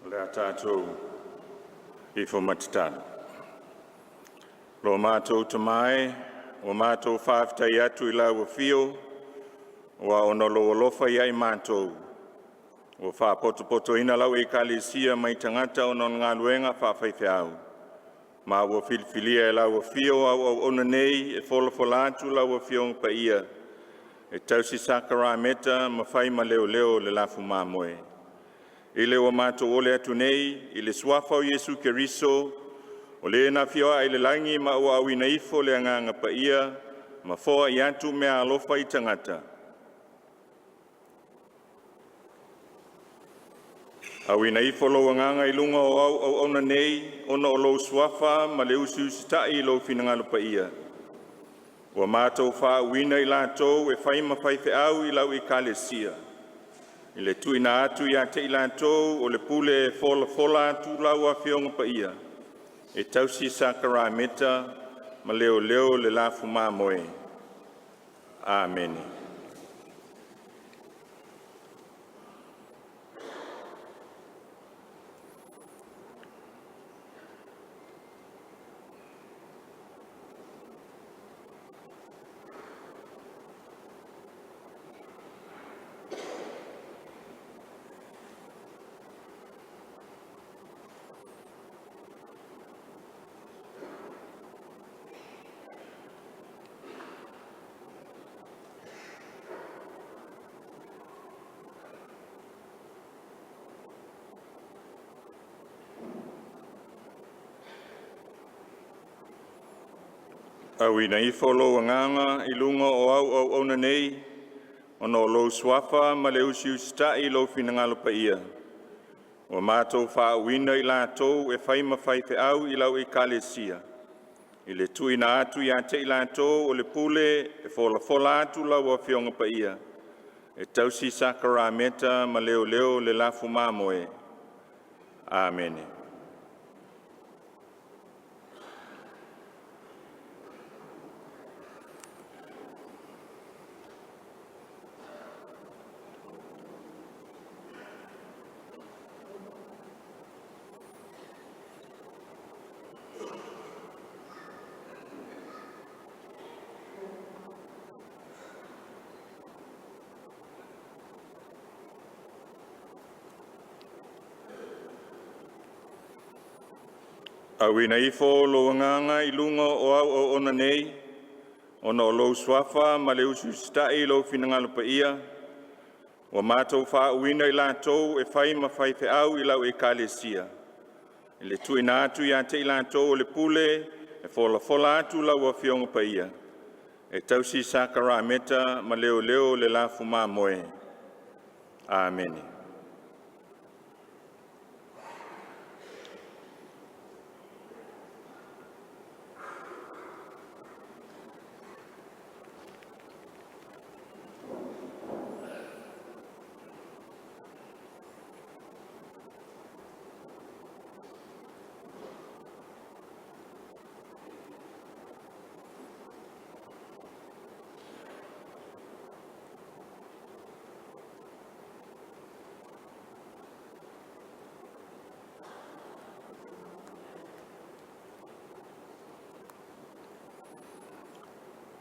O le a tatou ifo ma tatalo. Lo matou Tama e, ua matou faafetai atu i lau afio, aua ona o lou alofa ia i matou, ua faapotopotoina lau Ekalesia mai tagata ona o le galuega faafaifeau, ma ua filifilia e lau afio au auauna nei e folafola atu lau Afioga Paia e tausi sakaramaka ma fai ma leoleo o le lafu mamoe. I le ua matou ole atu nei i le suafa o Iesu Keriso, o Le na afio ae i le lagi ma ua auina ifo le Agaga Paia ma foai atu meaalofa i tagata, auina ifo lou Agaga i luga o au auauna nei ona o lou Suafa ma le usiusitai i lou finagalo paia, ua matou faauuina i latou e fai ma faifeau i lau Ekalesia, i le tuuina atu ia te i latou o le pule e folafola atu lau Afioga Paia e tausi sakaramaka ma leoleo le lafu mamoe. Amene. Auina ifo lou Agaga i luga o au auauna nei, ona o lou Suafa ma le usiusitai i lou finagalo paia, ua matou faauuina i latou e fai ma faifeau i lau Ekalesia, i le tuuina atu ia te i latou o le pule e folafola atu lau Afioga Paia e tausi sakaramaka ma leoleo le lafu mamoe. Amene. Auina ifo lou Agaga i luga o au auauna nei, ona o lou Suafa ma le usiusitai i lou finagalo paia, ua matou faauuina i latou e fai ma faifeau i lau Ekalesia, i le tuuina atu ia te i latou o le pule e folafola atu lau Afioga Paia e tausi sakaramaka ma leoleo le lafu mamoe. Amene.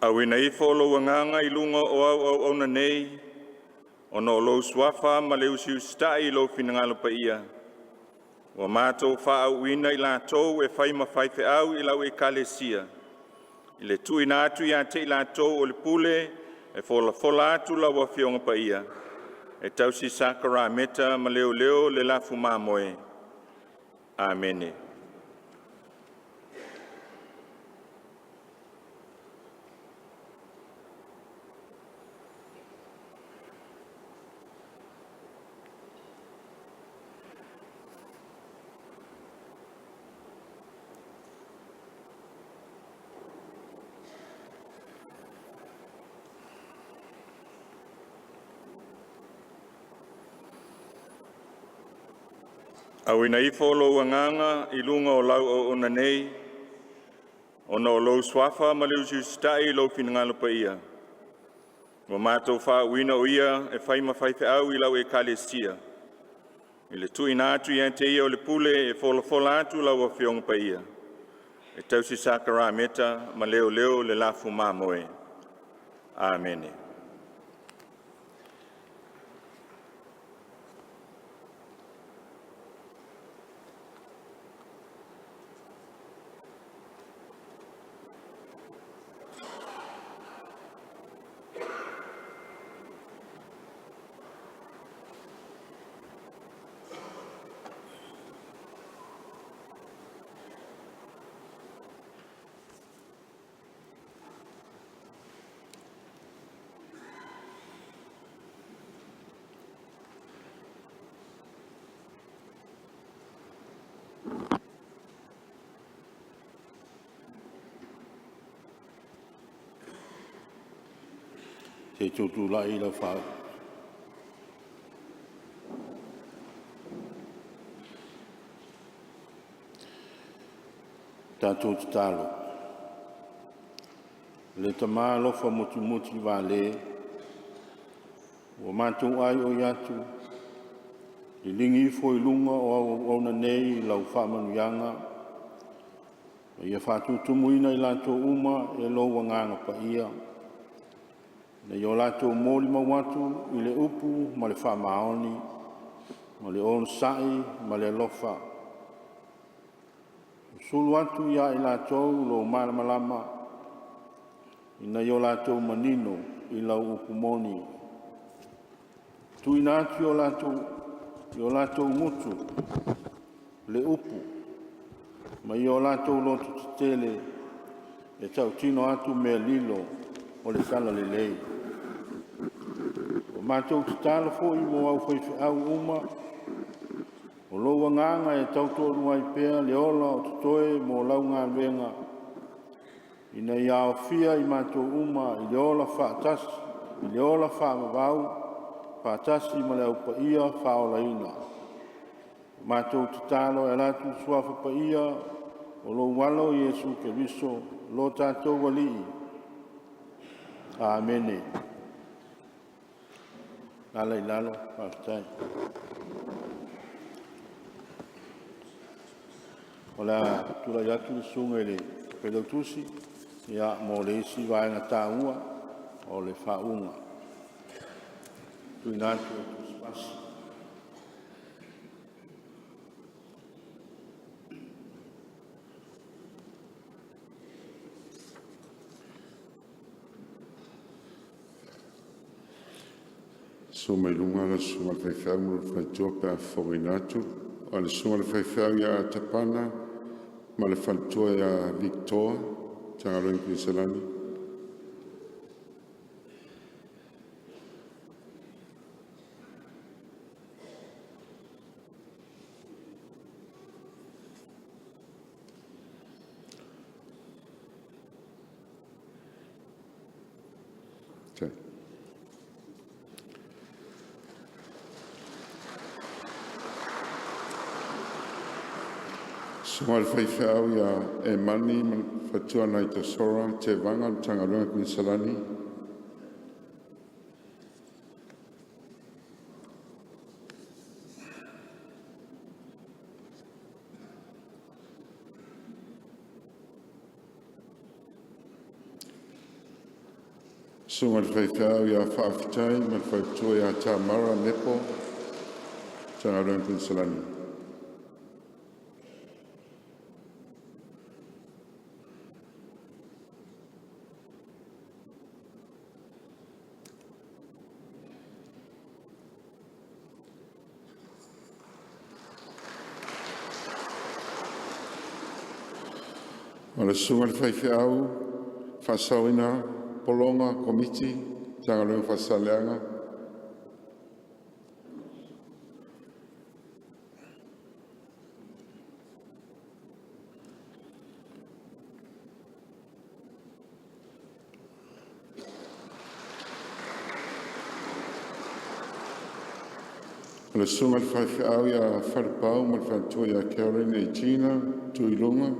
Auina ifo lou agaga i luga o au auauna nei, ona o lou Suafa ma le usiusitai i lou finagalo paia, ua matou faauuina i latou e fai ma faifeau i lau Ekalesia, i le tuuina atu ia te i latou o le pule e folafola atu lau Afioga Paia e tausi sakaramaka ma leoleo le lafu mamoe. Amene. Auina ifo lou agaga i luga o lau auauna nei, ona o lou Suafa ma le usiusitai i lou finagalo paia, ua matou faauuina o ia e fai ma faifeau i lau Ekalesia, i le tuuina atu ia te ia o le pule e folafola atu lau Afioga Paia e tausi sakaramaka ma leoleo le lafu mamoe. Amene. Se i tutulai lau faa. Tatou tatalo. Le Tama alofa mutimutili vale, ua matou aioi atu, liligi ifo i luga o au auauna nei lau faamanuiaga, ma ia faatutumuina i latou uma e lou Agaga Paia, ina ia o latou molimau atu i le upu ma le faamaoni, ma le onosai ma le alofa. Susulu atu ia i latou lou malamalama, ina ia o latou manino i lau upu moni. Tuuina atu i o latou gutu le upu, ma ia o latou loto tetele e tautino atu mea lilo o le Talalelei. Ua matou tatalo foi mo au faifeau uma, o lou agaga e tautoalua ai pea le ola o totoe mo lau galuega, ina ia aofia i matou uma i le ola faatasi, i le ola faavavau faatasi ma le Au Paia faolaina. Ua matou tatalo e ala atu i le Suafa Paia o lou Alo Iesu Keriso, lo tatou Alii. Amene. Alaala i lalo, faafetai. O le a tulai atu le susuga i le Failautusi ia, mo le isi vaega taua o le faauuga. Tuuina atu e Tusipasi. Susu mai luga lau susuga i le faifeau ma lou faletua pe a fofogaina atu. O le susuga i le faifeau ia Atapana ma le faletua ia Victor, Matagaluega Konesalani. Susuga i le faifeau ia Emani ma le faletua Naitosora Tevaga Matagaluega Konesalani. Susuga i le Faifeau ia Faafetai ma le Faletua ia Tamara Mepo, Matagaluega Konesalani. O le susuga i le faifeau faasaoina Pologa Komiti, Matagaluega Faasaleleaga. O le susuga i le faifeau ia Falepau ma le faletua ia Carolyn Regina Tuiluga,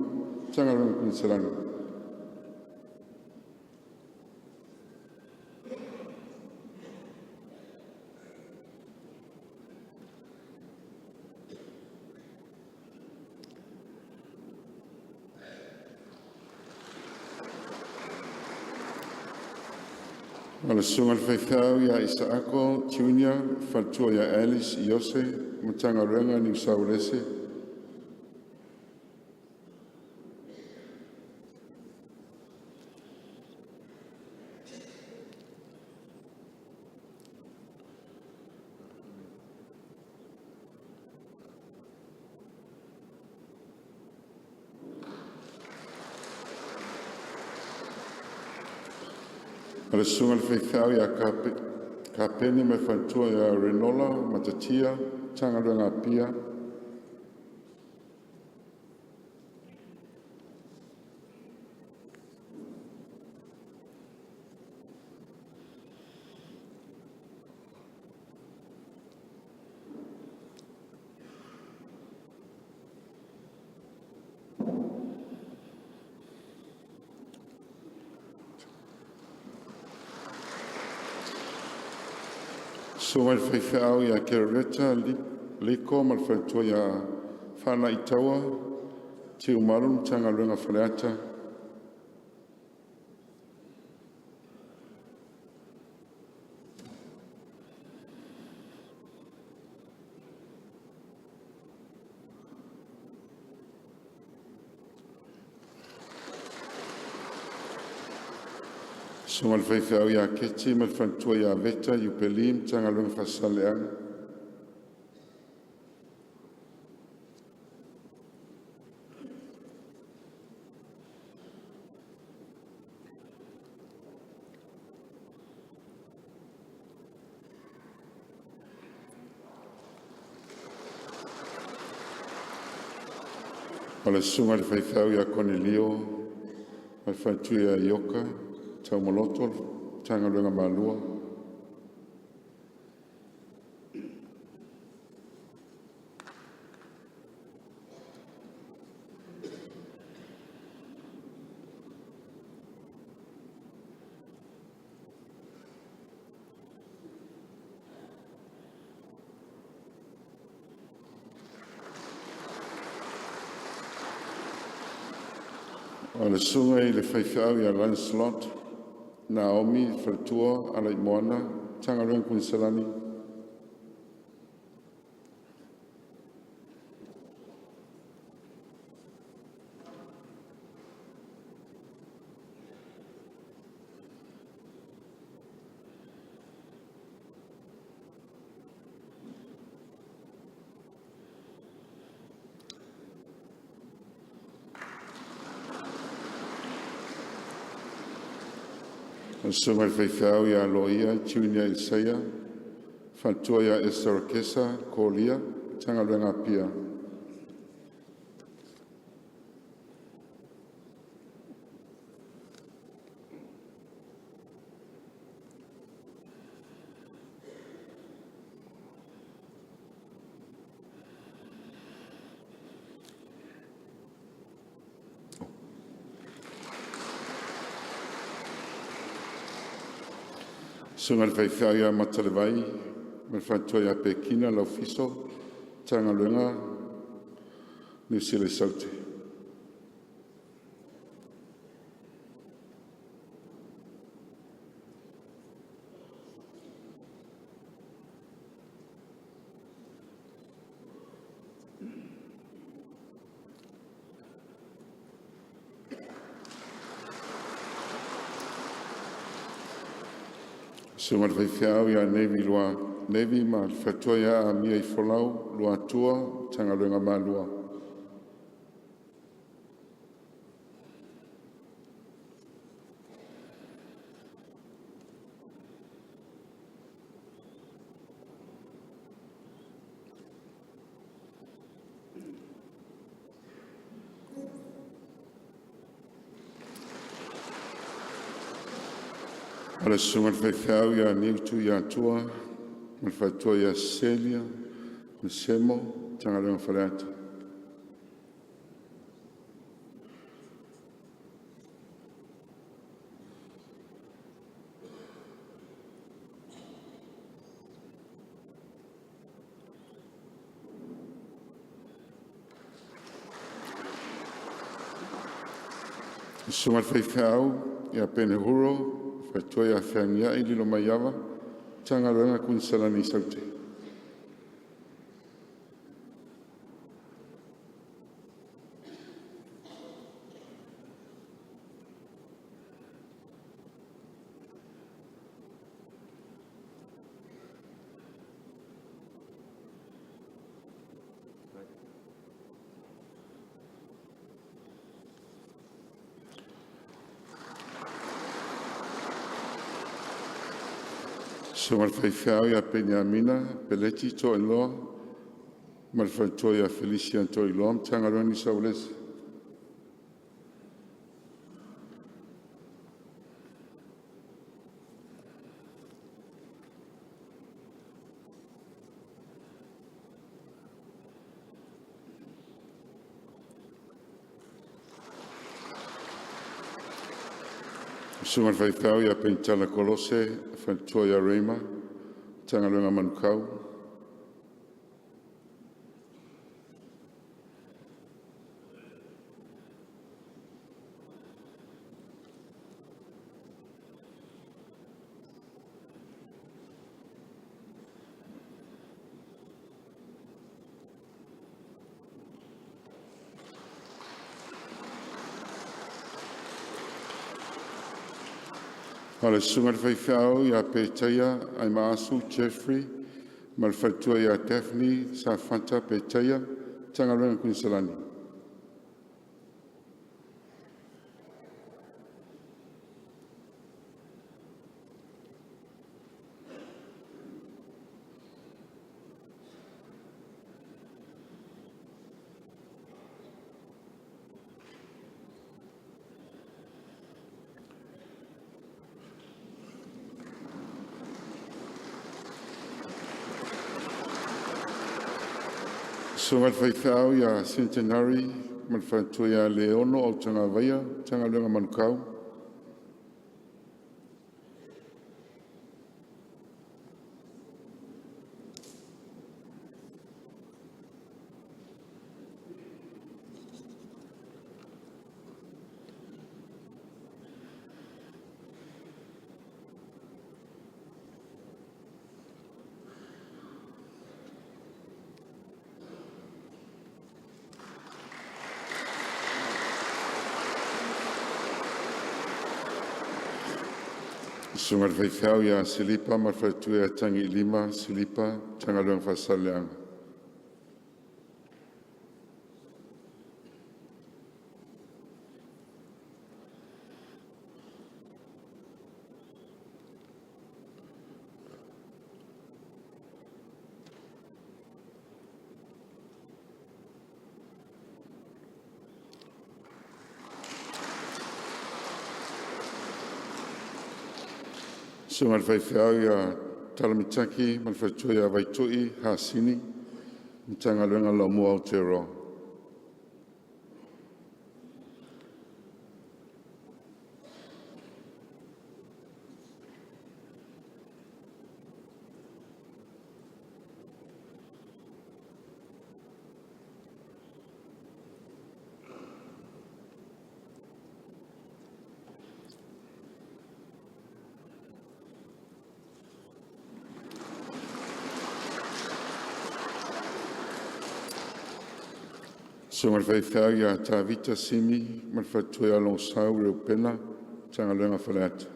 Matagaluega Konesalani. O le susuga i le faifeau ia Isaako Junior, faletua ia Alice Iose, Matagaluega Niu Sa Uelese. O le susuga i le faifeau ia Kapene ma le faletua ia Renola Matatia, Matagaluega Apia. Susuga i le faifeau ia Kerereta Liko ma le faletua ia Faanaitaua Tiumalu, Matagaluega Faleata. Susuga i le faifeau ia Keti ma le faletua ia Veta Iupeli, Matagaluega Faasaleleaga. O le susuga i le faifeau ia Konelio ma le faletua ia Ioka Taumaloto, Matagaluega Malua. O le susuga i le faifeau ia Lancelot Naomi ma le faletua Alaimoana, Matagaluega Konesalani. O le susuga i le faifeau ia Loia Junior Isaia, faletua ia Esther Kesa Kolia, Matagaluega Apia. Susuga i le faifeau ia Matalevai ma le faletua ia Pekina Laufiso, Matagaluega Niu Sila i Saute. Susuga i le Faifeau ia Nevi Lua Nevi ma le faletua ia Amia i Folau Luatua, Matagaluega Malua. O le susuga i le faifeau ia Niu Tuiatua ma le faletua ia Celia ma Semo, Matagaluega Faleata. Le susuga i le faifeau ia Penehuro, faletua ia Feagiai Lilomaiava, Matagaluega Konesalani i Saute. Susuga i le faifeau ia Peniamina Peleti Toailoa ma le faletua ia Felicia Toailoa, Matagaluega Niu Sa Uelese. Susuga i le faifeau ia Penitala Kolose, faletua ia Reima, Matagaluega Manukau. O le susuga i le faifeau ia Petaia Aimaasu Jeffrey ma le faletua ia Daphne Safata Petaia, Matagaluega Konesalani. Susuga i le faifeau ia Centenary ma le faletua ia Leono Autagavaia, Matagaluega Manukau. Susuga i le faifeau ia Silipa ma le faletua ia Tagiilima Silipa, Matagaluega Faasaleleaga. Susuga i le faifeau ia Talamitaki ma le faletua ia Vaitui Hasini, Matagaluega Laumua Aotearoa. Susuga i le faifeau ia Tavita Simi ma le faletua ia Logosaur Reupena, Matagaluega Faleata.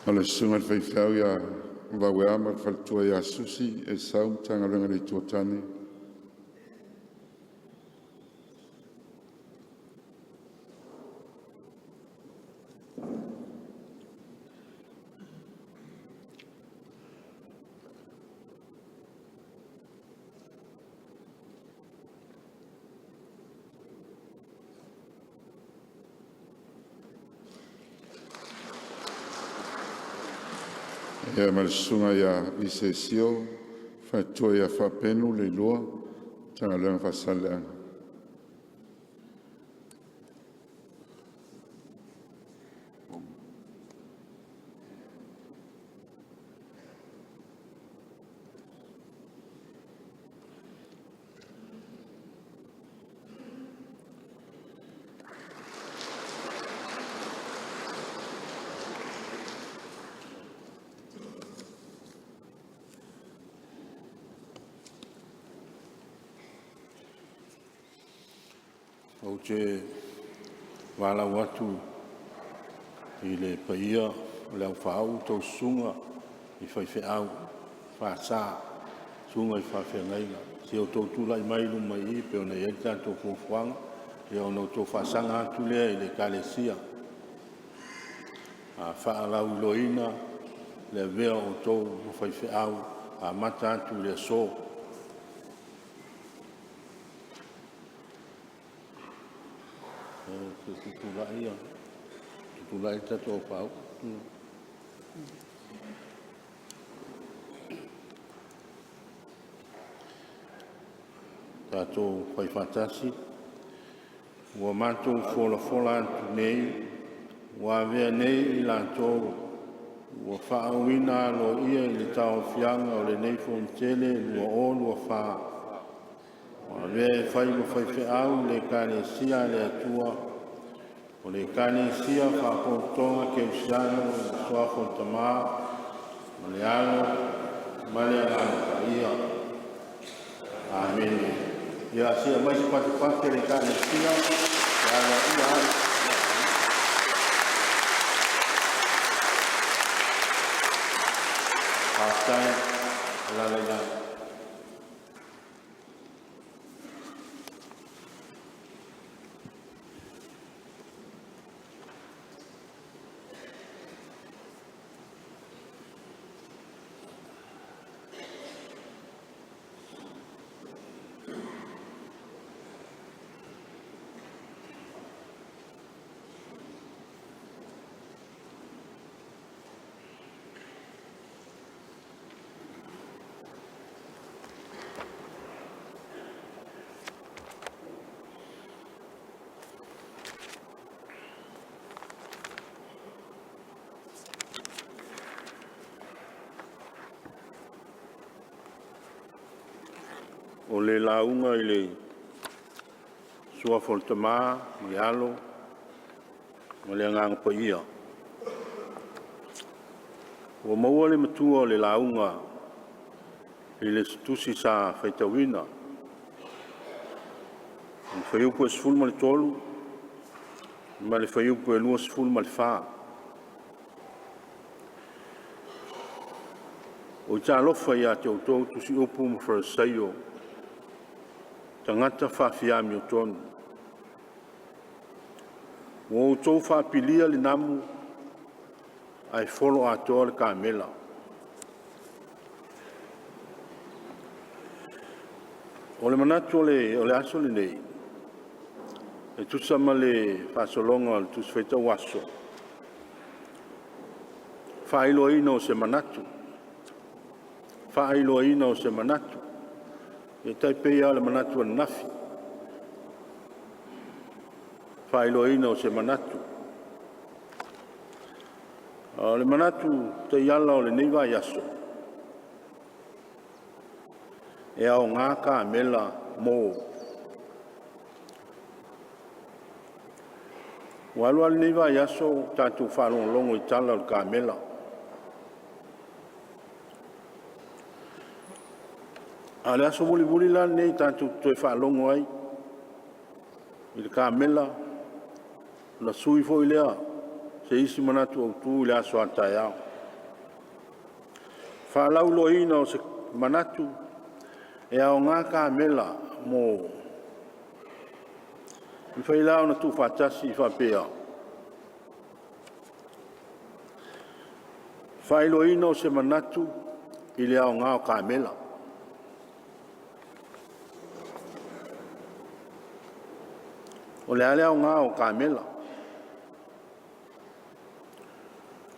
O le susuga i le faifeau ia Vauea ma le faletua ia Susi Esau, Matagaluega le Itu o Tane. Ia ma le susuga ia Lisa Sio, faletua ia Faapenu Leilua, Matagaluega Faasaleleaga. Ou te valaau atu i le paia o le aufaauu susuga i faifeau FASA, susuga i faafeagaiga, se i outou tulai mai i luma i i e pei ona i ai le tatou fuafuaga, ona outou faasaga atu lea i le Ekalesia, faalauiloaina le avea o outou ma faifeau amata atu i le aso. Tulai le tatou aufaa-uu. Tatou fai faatasi. Ua matou folafola atu nei, ua avea nei i latou ua faauuina aloaia i le tauaofiaga o lenei Fonotele 2024, ua avea e fai ma faifeau i le Ekalesia a le Atua, o le Ekalesia Faapotopotoga Kerisiano i le Suafa o le Tama ma le Alo ma le Agaga Paia. Amene. Ia, se i aumai se patupatu a le Ekalesia e aloaia ai. Faafetai. Alaala i lalo. O le lauga i le Suafa o le Tama ma le Alo ma le Agaga Paia. Ua maua le matua o le lauga i le tusi sa faitauina, i le fuaiupu e 13 ma le fuaiupu e 24. Oitalofa ia te outou Tusiupu ma Farisaio, tagata faafiamiotonu, ua outou faapilia le namu ae folo atoa le kamela. O le manatu o le aso lenei, e tusa ma le faasologa o le Tusi Faitau Aso, faailoaina o se manatu, faailoaina o se manatu. E tai pei lava o le manatu ananafi, faailoaina o se manatu. O le manatu taiala o lenei vaiaso, e aoga kamela mo. Ua alu alu lenei vaiaso o tatou faalogologo i tala o le kamela. A o le aso mulimuli la lenei tatou te toe faalogo ai i le kamela, ona sui foi lea o se isi manatu autu i le aso a taeao. Faalauiloaina o se manatu e aoga kamela mo e mafai la ona tuufaatasi e faapea; Faailoaina o se manatu i le aoga o kamela. O le a le aoga o kamela?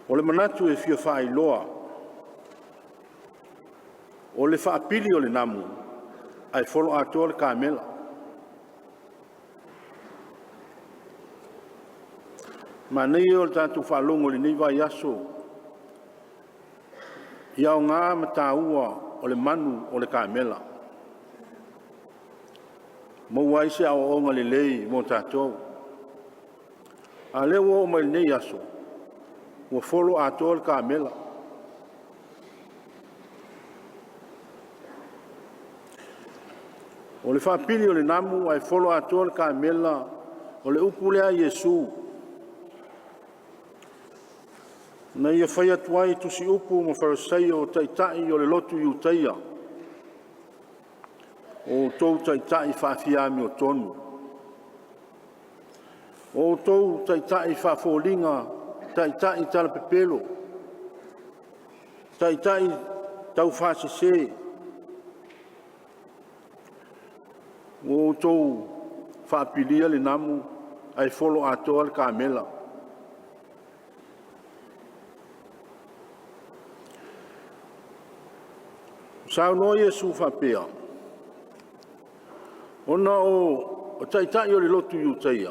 O le manatu e fia faailoa, o le faapili o le namu ae folo atoa le kamela. Manaia ia o le tatou faalogo i lenei vaiaso i aoga ma taua o le manu o le kamela, maua ai se aoaoga lelei mo tatou. A o lea ua oo mai lenei aso, ua folo atoa le kamela. O le faapili o le namu ae folo atoa le kamela, o le upu lea a Iesu na ia fai atu ai i tusiupu ma Farisaio o Taitai o le lotu Iutaia, o outou taitai faafiamiotonu, o outou taitai faafoliga, taitai talapepelo, taitai taufaasese, ua outou faapilia le namu ae folo atoa le kamela. Saunoa Iesu faapea, ona o Taitai o le lotu Iutaia,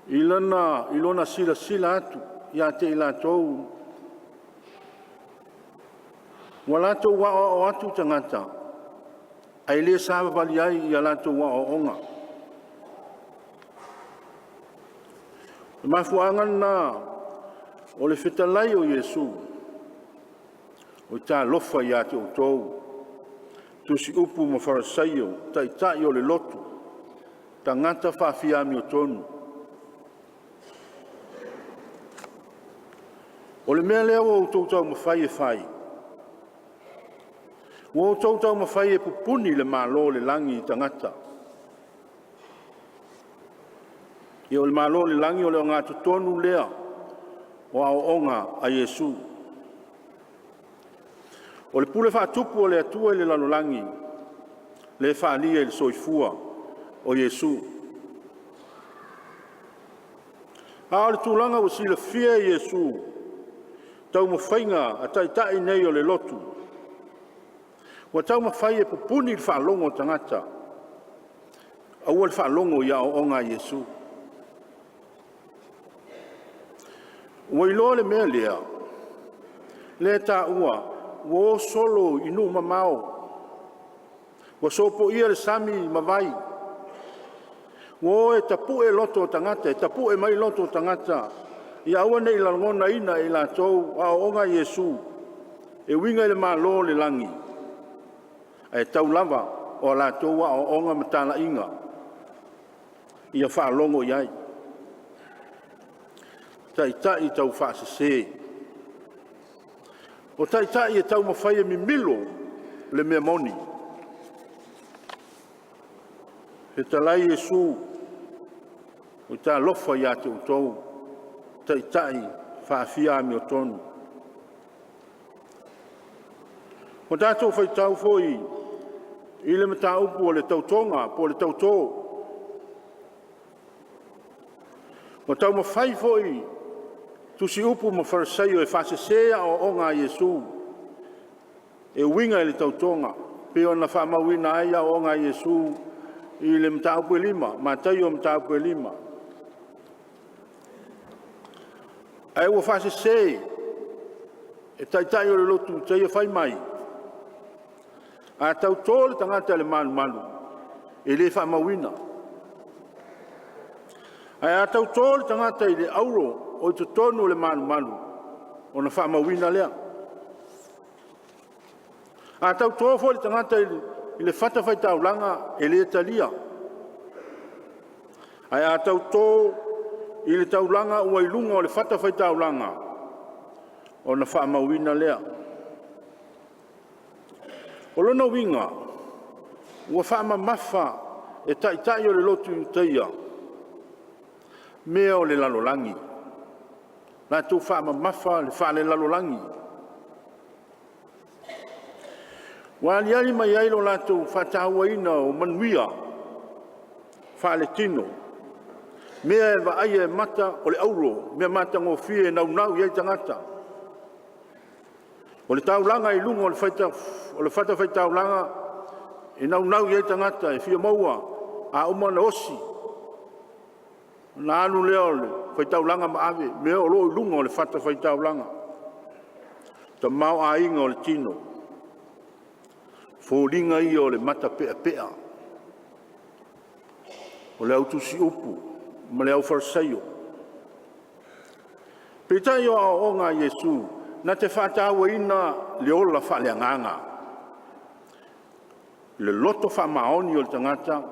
i lona silasila atu ia te i latou, ua latou aoao atu tagata ae le savavali ai i a latou aoaoga. O le mafuaaga lena o le fetalai o Iesu, oi talofa ia te outou, Tusiupu ma Farisaio, Taitai o le lotu, tagata faafiamiotonu. O le mea lea ua outou taumafai e fai, ua outou taumafai e pupuni le Malo o le lagi i tagata. Ia o le Malo o le lagi o le ogatotonu lea o aoaoga a Iesu. O le pule faatupu a le Atua i le lalolagi, lea e faaalia i le soifua o Iesu. A o le tulaga ua silafia e Iesu taumafaiga a Taitai nei o le lotu, ua taumafai e pupuni le faalogo a tagata, aua le faalogo i aoaoga a Iesu. Ua iloa le mea lea, lea e taua ua o solo i nuu mamao, ua sopoia le sami ma vai, ua o e tapue loto o tagata, e tapue mai loto o tagata ia aua ne i lagonaina e i latou aoaoga a Iesu e uiga i le Malo o le lagi, ae tau lava o a latou aoaoga ma talaiga ia faalogo i ai. Taitai taufaasese. O taitai e taumafai e mimilo le mea moni. Fetalai Iesu, oi talofa ia te outou, taitai faafiamiotonu. Ua tatou faitau foi i le mataupu o le tautoga po o le tauto. Ua taumafai foi Tusiupu ma Farisaio e faasese aoaoga a Iesu e uiga i le tautoga, pei ona faamauina ai aoaoga a Iesu i le mataupu e 5, Mataio mataupu e 5. Ae ua faasese e Taitai o le lotu Iutaia fai mai, a tauto le tagata i le malumalu, e le faamauina. Ae a tauto le tagata i le auro o i totonu o le malumalu, ona faamauina lea. A tauto foi le tagata i le fatafaitaulaga, e le talia. Ae a tauto i le taulaga ua i luga o le fatafaitaulaga, ona faamauina lea. O lona uiga, ua faamamafa e taitai o le lotu Iutaia mea o le lalolagi, latou faamamafa le faalelalolagi. Ua aliali mai ai lo latou faatauaina o manuia faaletino, mea e vaaia e mata o le auro, mea matagofie e naunau i ai tagata. O le taulaga i luga o le fatafaitaulaga e naunau i ai tagata e fia maua, a uma ona osi, ona alu lea o le faitaulaga ma ave mea o lo o i luga o le fatafaitaulaga. Tamaoaiga o le tino, foliga ia o le matapeapea o le au tusiupu ma le aufalesaio. Peitai o aoaoga a Iesu na te faatauaina le ola faaleagaga, le loto faamaoni o le tagata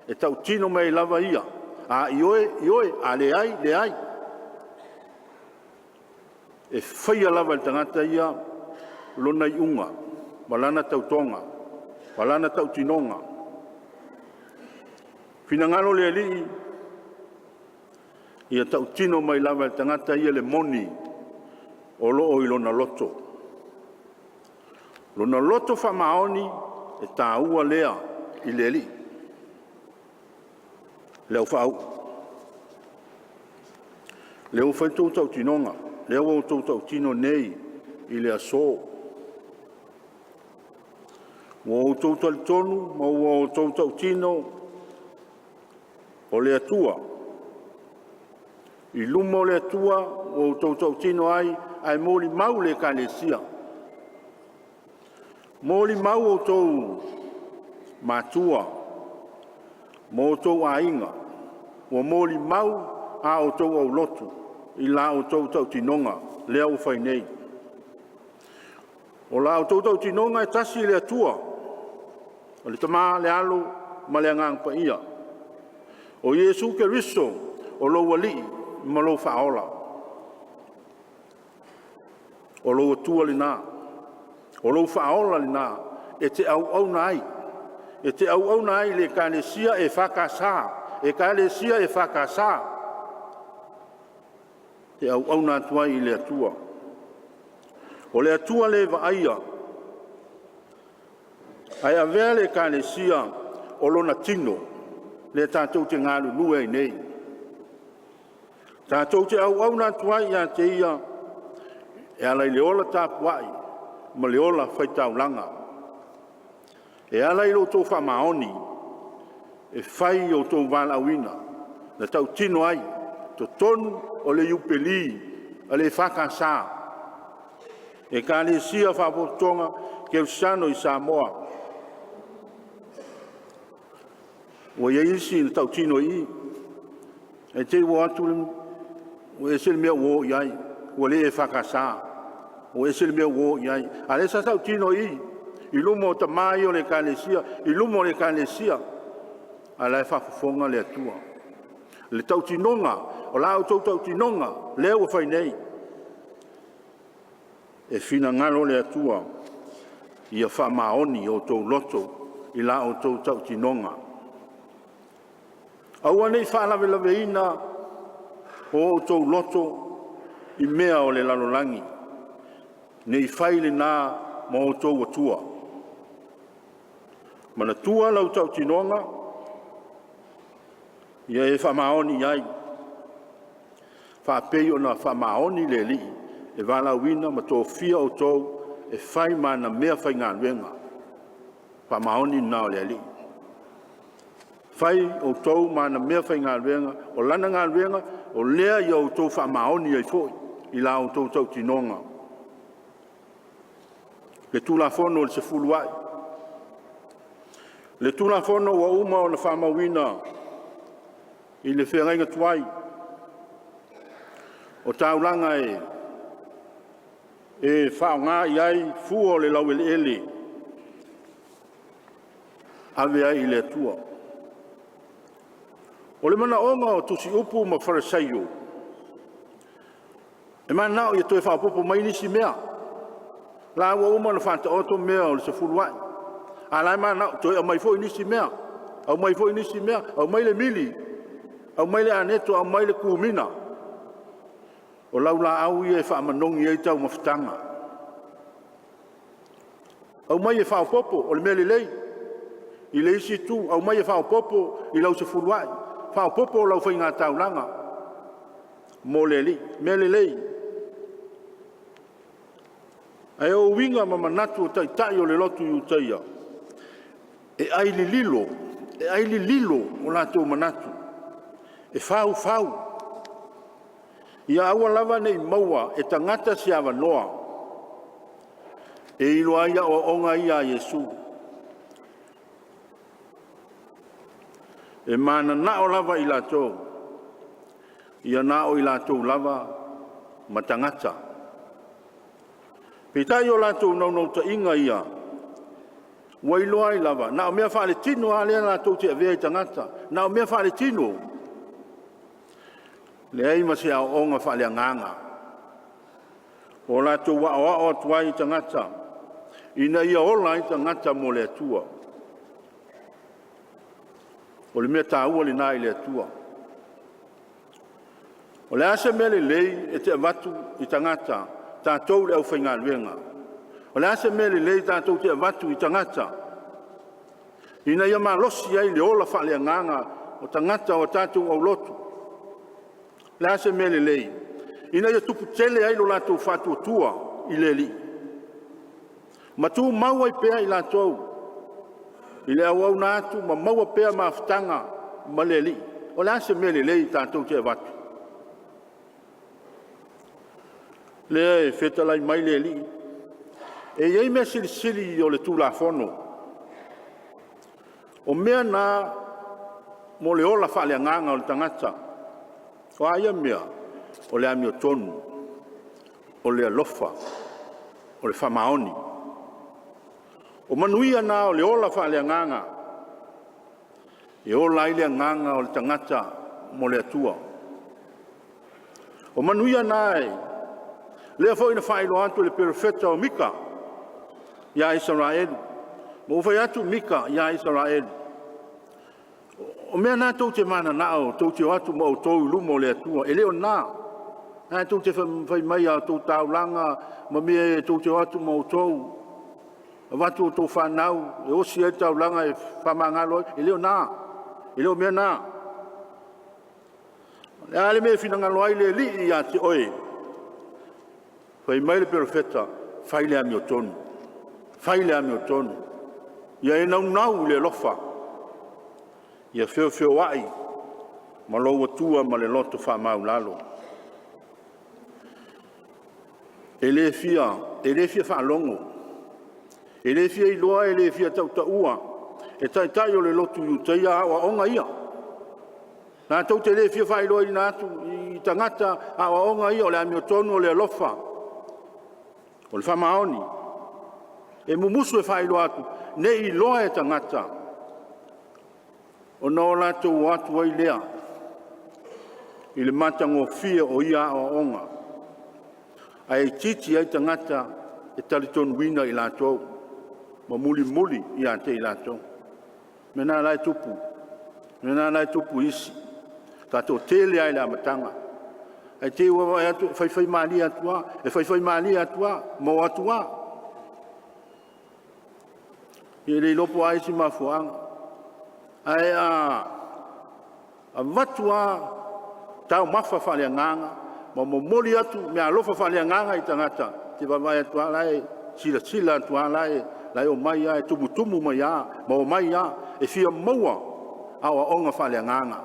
e tautino mai ai lava ia, a ioe, ioe, a leai, leai. E faia lava e le tagata ia lona iuga ma lana tautoga ma lana tautinoga. Finagalo le Alii ia tautino mai lava e le tagata ia le moni o lo o i lona loto. Lona loto faamaoni e taua lea i le Alii, le aufaau'u. Lea ua fai le tou tautinoga, lea ua outou tautino nei i le aso. Ua outou talitonu ma ua outou tautino o le Atua, i luma o le Atua ua outou tautino ai ae molimau le Ekalesia, molimau outou matua ma outou aiga, ua molimau a outou aulotu i la outou tautinoga lea ua fai nei. O la outou tautinoga e tasi le Atua, o le Tama, le Alo ma le Agaga Paia. O Iesu Keriso o lou Alii ma lou Faaola. O lou Atua lena, o lou Faaola lena e te auauna ai, e te auauna ai i le Ekalesia EFKS, Ekalesia EFKS, e te auauna atu ai i le Atua. O le Atua le vaaia ae avea le Ekalesia o lona tino lea tatou te galulue ai nei. Tatou te auauna atu ai ia te Ia e ala i le ola tapuai ma le ola faitaulaga, e ala i lo outou faamaoni e fai i o outou valaauina na tautino ai totonu o le Iupeli a le EFKS, Ekalesia Faapotopotoga Kerisiano i Samoa. Ua i ai isi na tautino i i, ae te i ua o atu ua ese le mea ua o i ai, ua le EFKS, ua ese le mea ua o i ai, a o lea sa tautino i i i luma o tama ia o le Ekalesia, i luma o le Ekalesia, a o la e faafofoga le Atua. Le tautinoga, o la outou tautinoga lea ua fai nei, e finagalo le Atua ia faamaoni outou loto i la outou tautinoga. Aua ne i faalavelaveina o outou loto i mea o le lalolagi, ne i fai lena ma outou atua. Manatua lau tautinoga, ia e faamaoni i ai, faapei ona faamaoni le Alii e valaauina ma tofia outou e fai ma ana meafaigaluega. Faamaoni lena o le Alii. Fai outou ma ana meafaigaluega, o lana galuega, o lea ia outou faamaoni ai foi i la outou tautinoga. Le Tulafono o le Sefuluai. Le Tulafono ua uma ona faamauina i le feagaiga tuai o taulaga e faaaoga i ai fua o le laueleele ave ai i le Atua. O le manaoga o tusiupu ma Farisaio, E mananao ia toe faaopoopo mai nisi mea. La ua uma ona faataoto mea o le sefuluai, a la e mananao toe aumai foi nisi mea, aumai foi nisi mea, aumai le mili, aumai le aneto, aumai le kumina. O laulaau ia e faamanogi ai taumafataga. Aumai e faaopoopo, o le mea lelei. I le isi itu, aumai e faaopoopo i lau sefuluai, faaopoopo lau faigataulaga mo le Alii. Mea lelei. Ae o uiga ma manatu o taitai o le lotu Iutaia, e ai lililo, e ai lililo o latou manatu, e faufau. Ia aua lava ne i maua e tagata se avanoa e iloa ai aoaoga ia a Iesu. E mananao lava i latou, ia na o i latou lava ma tagata. Peitai o latou naunautaiga ia, ua iloa ai lava, na o mea faaletino lava lea latou te avea i tagata, na o mea faaletino, leai ma se aoaoga faaleagaga o latou aoao atu ai i tagata, ina ia ola ai tagata mo le Atua. O le mea taua lena i le Atua. O le a se mea lelei e te avatu i tagata, tatou le aufaigaluega? O le a se mea lelei tatou te avatu i tagata ina ia malosi ai le ola faaleagaga o tagata o tatou aulotu? O le a se mea lelei ina ia tupu tele ai lo latou faatuatua i le Alii ma tumau ai pea i latou i le auauna atu ma maua pea mafutaga ma le Alii? O le a se mea lelei tatou te avatu? Lea e fetalai mai le Alii, e i ai mea silisili o le Tulafono, o mea na mo le ola faaleagaga o le tagata. O a ia mea? O le amiotonu, o le alofa, o le faamaoni. O manuia na o le ola faaleagaga e ola ai le agaga o le tagata mo le Atua. O manuia na e lea foi na faailoa atu e le Perofeta o Mika ia Isaraelu. Ma ua fai atu Mika ia Isaraelu, o mea na tou te mananao tou te o atu ma outou i luma o le Atua, e le o lena. Na tou te fai mai a outou taulaga ma mea tou te o atu ma outou, avatu outou fanau e osi ai le taulaga e faamagalo ai, e le o na, e le o mea na. O le a le mea e finagalo ai le Alii ia te oe? Fai mai le perofeta, fai le amiotonu, fai le amiotonu. Ia e naunau i le alofa, ia feofeoai ma lou Atua ma le loto faamaualalo. E le fia faalogo, e le fia iloa, e le fia tautaua e taitai o le lotu Iutaia aoaoga ia. Latou te le fia faailoaina atu i tagata aoaoga ia o le amiotonu, o le alofa, o le faamaoni. E mumusu e faailoa atu, ne i iloa e tagata ona o latou o atu ai lea i le matagofie o ia aoaoga, ae itiiti ai tagata e talitonuina i latou ma mulimuli ia te i latou. O le mea lena la e tupu, o le mea lena la e tupu i isi, tatou toatele lava i le amataga, ae te i ua vaai atu e faifaimalie atu lava, e faifaimalie atu lava ma o atu lava. Ia e le iloa po o a isi mafuaaga. Ae a avatu lava taumafa faaleagaga ma momoli atu meaalofa faaleagaga i tagata, e te vaavaai atu lava o la e silasila atu lava o la e omai lava, e tumutumu mai lava ma omai lava e fia maua aoaoga faaleagaga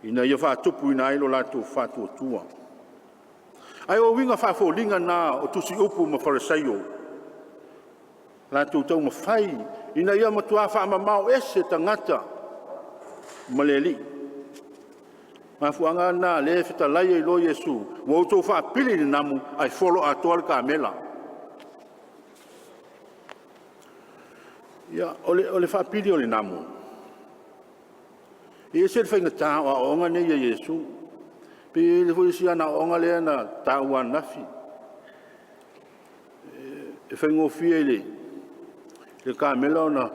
ina ia faatupuina ai lo latou faatuatua. Ae o uiga faafoliga na o tusiupu ma Farisaio, latou taumafai ina ia matua faamamao ese tagata ma le Alii. O le mafuaaga lena o lea e fetalai ai loa Iesu, ua outou faapili i le namu ae folo atoa le kamela. Ia, o le faapili o le namu, e ese le faigata o aoaoga nei a Iesu. Pe le foi si ana aoaoga lea na taua ananafi, e faigofie i le kamela ona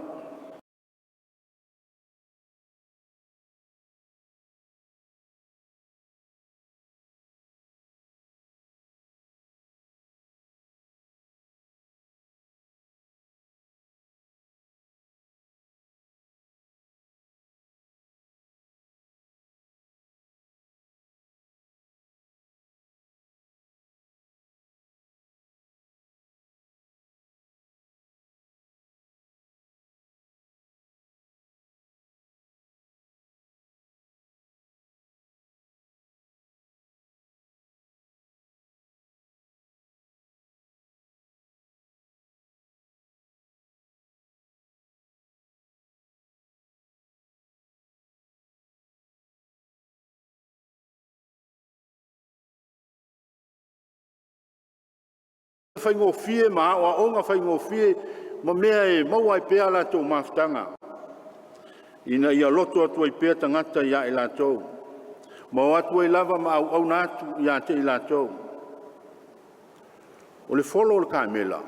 faigofie ma aoaoga faigofie ma mea e maua ai pea a latou mafutaga, ina ia loto atu ai pea tagata ia i latou, ma o atu ai lava ma auauna atu ia te i latou. O le folo o le kamela,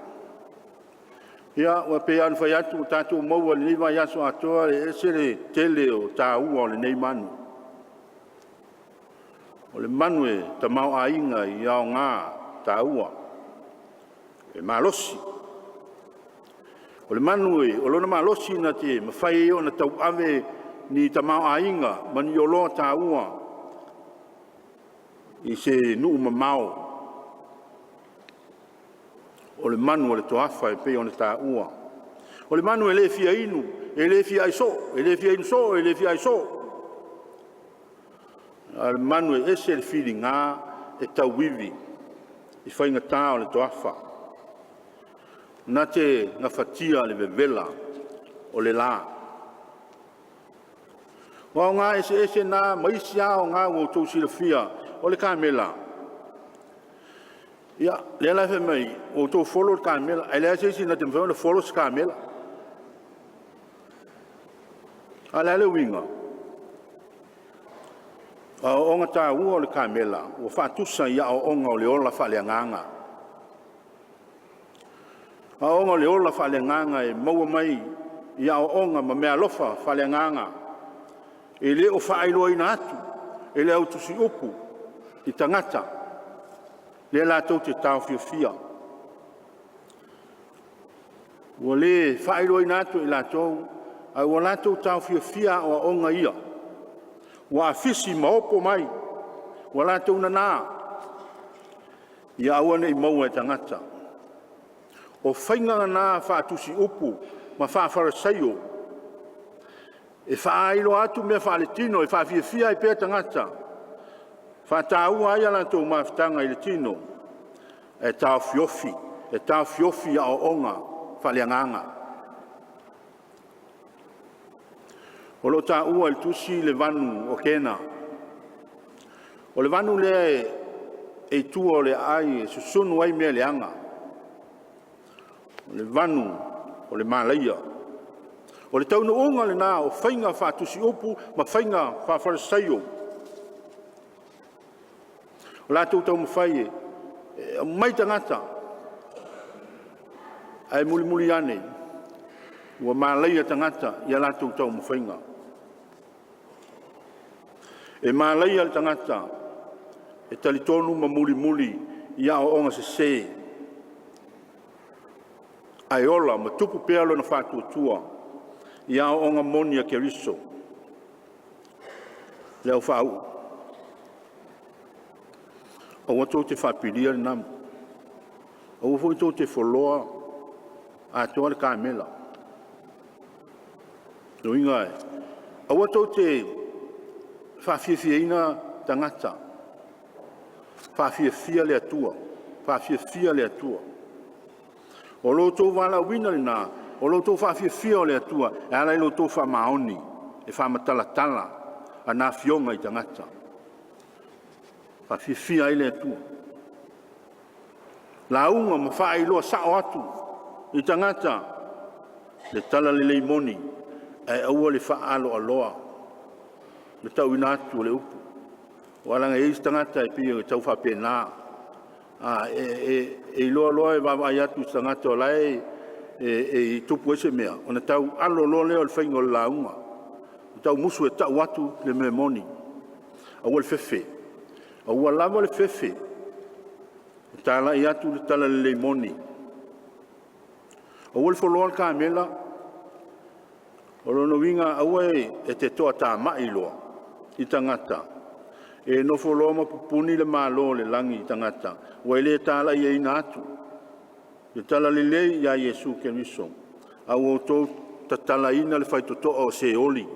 ia ua pei lava ona fai atu ua tatou maua i lenei vaiaso atoa, e ese le tele o le taua o lenei manu. O le manu e tamaoaiga i aoga taua, e malosi. O le manu o lona malosi na te mafai ai ona tauave ni tamaoaiga ma ni oloa taua i se nuu mamao. O le manu o le toafa e pei ona taua. O le manu e le fia inu, e le fia ai soo, e le fia inu soo, e le fia ai soo. A o le manu e ese le filiga e tauivi i faigata o le toafa, na te gafatia le vevela o le la. O aoga eseese na ma isi aoga ua outou silafia o le kamela. Ia, lea la e fai mai ua outou follow le kamela, ae leai lava se isi na te mafai ona follow se kamela. A o le a le uiga? O aoaoga taua o le kamela ua faatusa i aoaoga o le ola faaleagaga. O aoaoga o le ola faaleagaga e maua mai i aoaoga ma meaalofa faaleagaga e le o faailoaina atu e le au tusiupu i tagata lea latou te taofiofia. Ua le faailoaina atu e i latou, ae ua latou taofiofia aoaoga ia, ua afisi ma opo mai, ua latou nana, ia aua ne i maua e tagata. O faiga na faatusiupu ma faa-Farisaio e faailoa atu mea faaletino e faafiafia ai pea tagata, faataua ai a latou mafutaga i le tino, ae taofiofi, e taofiofi aoaoga faaleagaga. O lo o taua e le tusi le vanu o Kena. O le vanu lea e i tua o le aai e susunu ai mea leaga. O le vanu o le malaia. O le taunuuga lena o faiga faatusiupu ma faiga faa-Farisaio. O latou taumafai e aumai tagata, ae mulimuli ane ua malaia tagata i a latou taumafaiga. E malaia le tagata e talitonu ma mulimuli i aoaoga sese, ae ola ma tupu pea lona faatuatua i aoaoga moni a Keriso. Le aufaauu, aua tou te faapilia le namu, aua foi tou te foloa atoa le kamela. O lona uiga, aua tou te faafiafiaina tagata, faafiafia le Atua, faafiafia le Atua. O lo outou valaauina lena, o lo outou faafiafia o le Atua e ala i lo outou faamaoni e faamatalatala ana afioga i tagata. E faafiafia ai le Atua. Lauga ma faailoa sao atu i tagata le talalelei moni, ae aua le faaaloaloa le tauina atu o le upu. Aua leaga e i ai isi tagata e pei e tau faapena, e iloa loa e vaavaai atu i se tagata o la e tupu ai se mea, ona tau alo loa lea o le faiga o le lauga, tau musu e tau atu le mea moni. Aua le fefe, aua lava le fefe e talai atu le talalelei moni. Aua le foloa le kamela, o lona uiga aua e te toatamai loa i tagata, e nofo loa ma pupuni le Malo o le lagi i tagata ua e le talaiina atu le talalelei ia Iesu Keriso, a ua outou tatalaina le faitotoa o Seoli.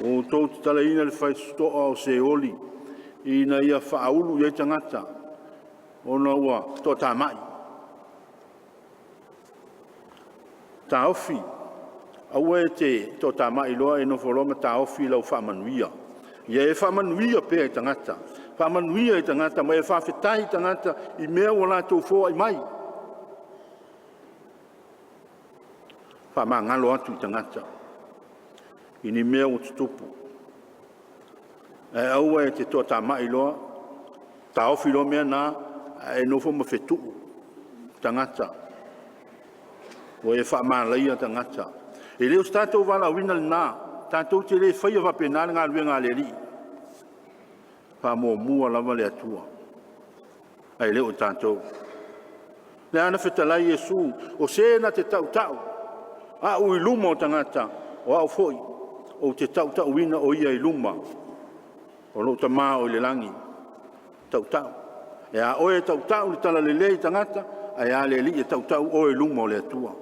Ua outou tatalaina le faitotoa o Seoli ina ia faaulu i ai tagata ona ua toatamai. Taofi, aua e te toatamai loa e nofo loa ma taofi lau faamanuia. Ia e faamanuia pea i tagata, faamanuia i tagata ma e faafetai i tagata i mea ua latou foai mai. Faamagalo atu i tagata i ni mea ua tutupu, ae aua e te toatamai loa, taofi loa mea na, ae e nofo ma fetuu tagata, ua e faamalaia tagata. E le o se tatou valaauina lena, tatou te le faia faapena le galuega a le Alii. Faamuamua lava le Atua, ae le o tatou. Lea na fetalai Iesu, o se na te tautau au i luma o tagata, o au foi ou te tautauina o ia i luma o lou Tama o i le lagi. Tautau. E a oe e tautau le talalelei i tagata, ae a le Alii e tautau oe i luma o le Atua.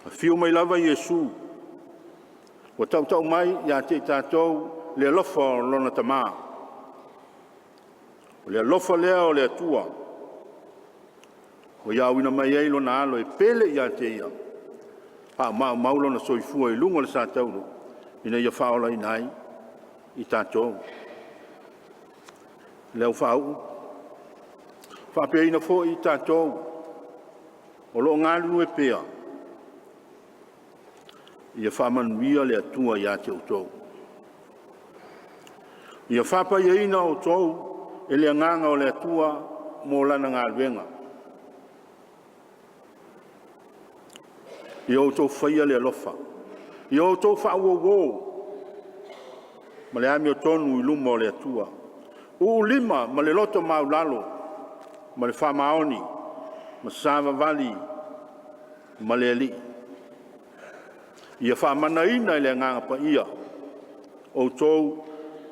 Afio mai lava Iesu, ua tautau mai ia te i tatou le alofa o lona Tama. O le alofa lea o le Atua ua ia auina mai ai lona alo e pele ia te ia, faamaumau lona soifua i luga o le satauro ina ia faaolaina ai i tatou. Le aufaauu, faapeaina foi i tatou o lo o galulue pea, ia faamanuia le Atua ia te outou. Ia faapaiaina outou e le agaga o le Atua mo lana galuega. Ia outou faia le alofa, ia outou faauouo ma le amiotonu i luma o le Atua. Uu lima ma le loto maualalo ma le faamaoni ma savavali ma le Alii. Ia faamanaina e le Agaga Paia outou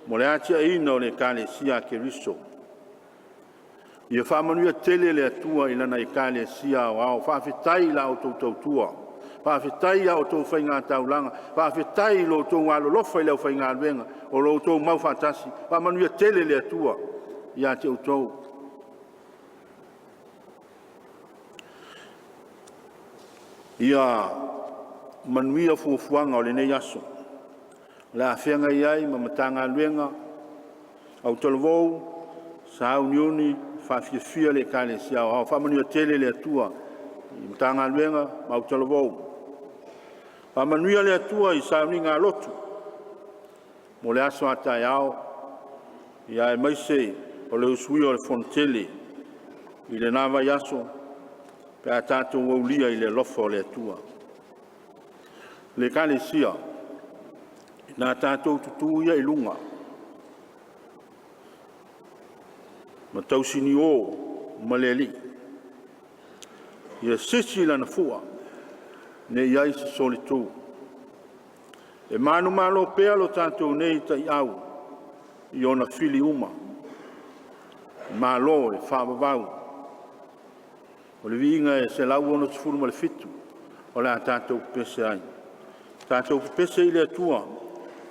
mo le atiaeina o le Ekalesia a Keriso. Ia faamanuia tele le Atua i Lana Ekalesia aoao. Faafetai i la outou tautua, faafetai i a outou faigataulaga, faafetai i lo outou alolofa i le aufaigaluega o lo outou mau faatasi. Faamanuia tele le Atua ia te outou. Ia manuia fuafuaga o lenei aso, o le a feagai ai ma Matagaluega, autalavou, sauniuni faafiafia le Ekalesia Aoao. Faamanuia tele le Atua i Matagaluega ma autalavou. Faamanuia le Atua i sauniga a lotu mo le aso a taeao, aemaise o le usuia o le Fonotele i lena vaiaso pe a tatou aulia i le alofa o le Atua. Le Ekalesia, ina a tatou tutu ia i luga ma tausinio ma le Alii, ia sisi Lana fua, ne i i ai se solitu. E manumalo pea lo tatou nei taiau i ona fili uma, malo le faavavau. O le viiga e 167 o le a tatou pepese ai. Tatou pepese i le Atua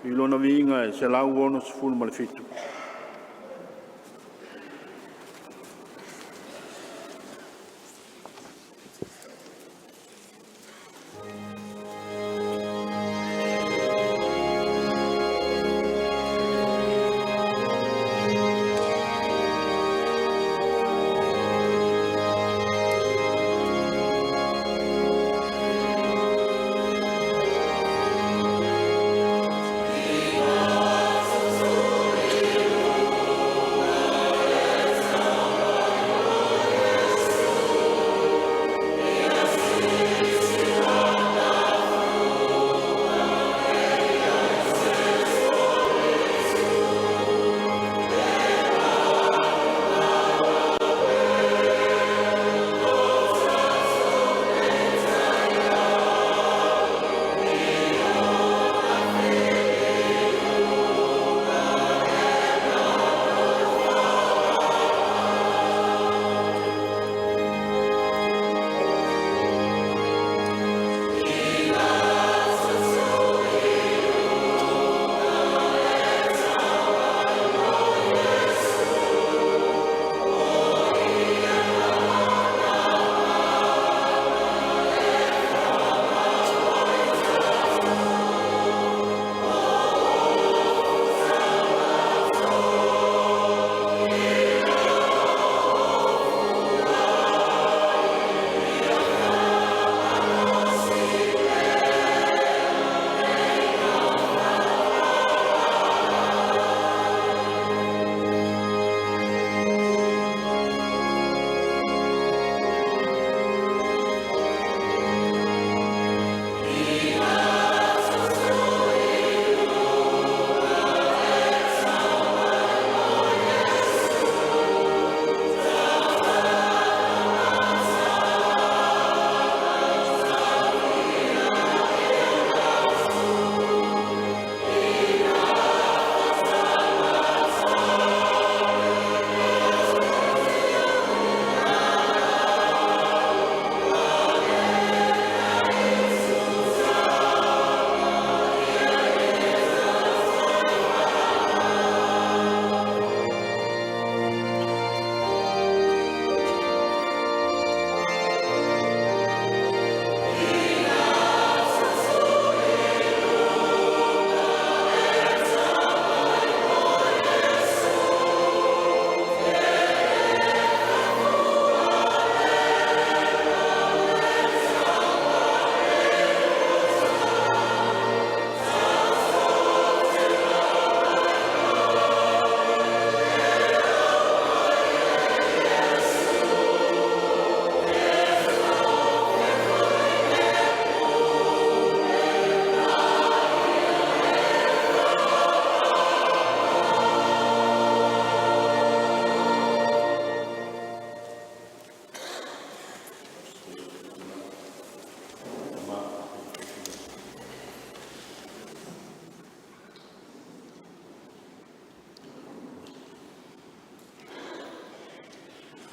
i Lona viiga e 167.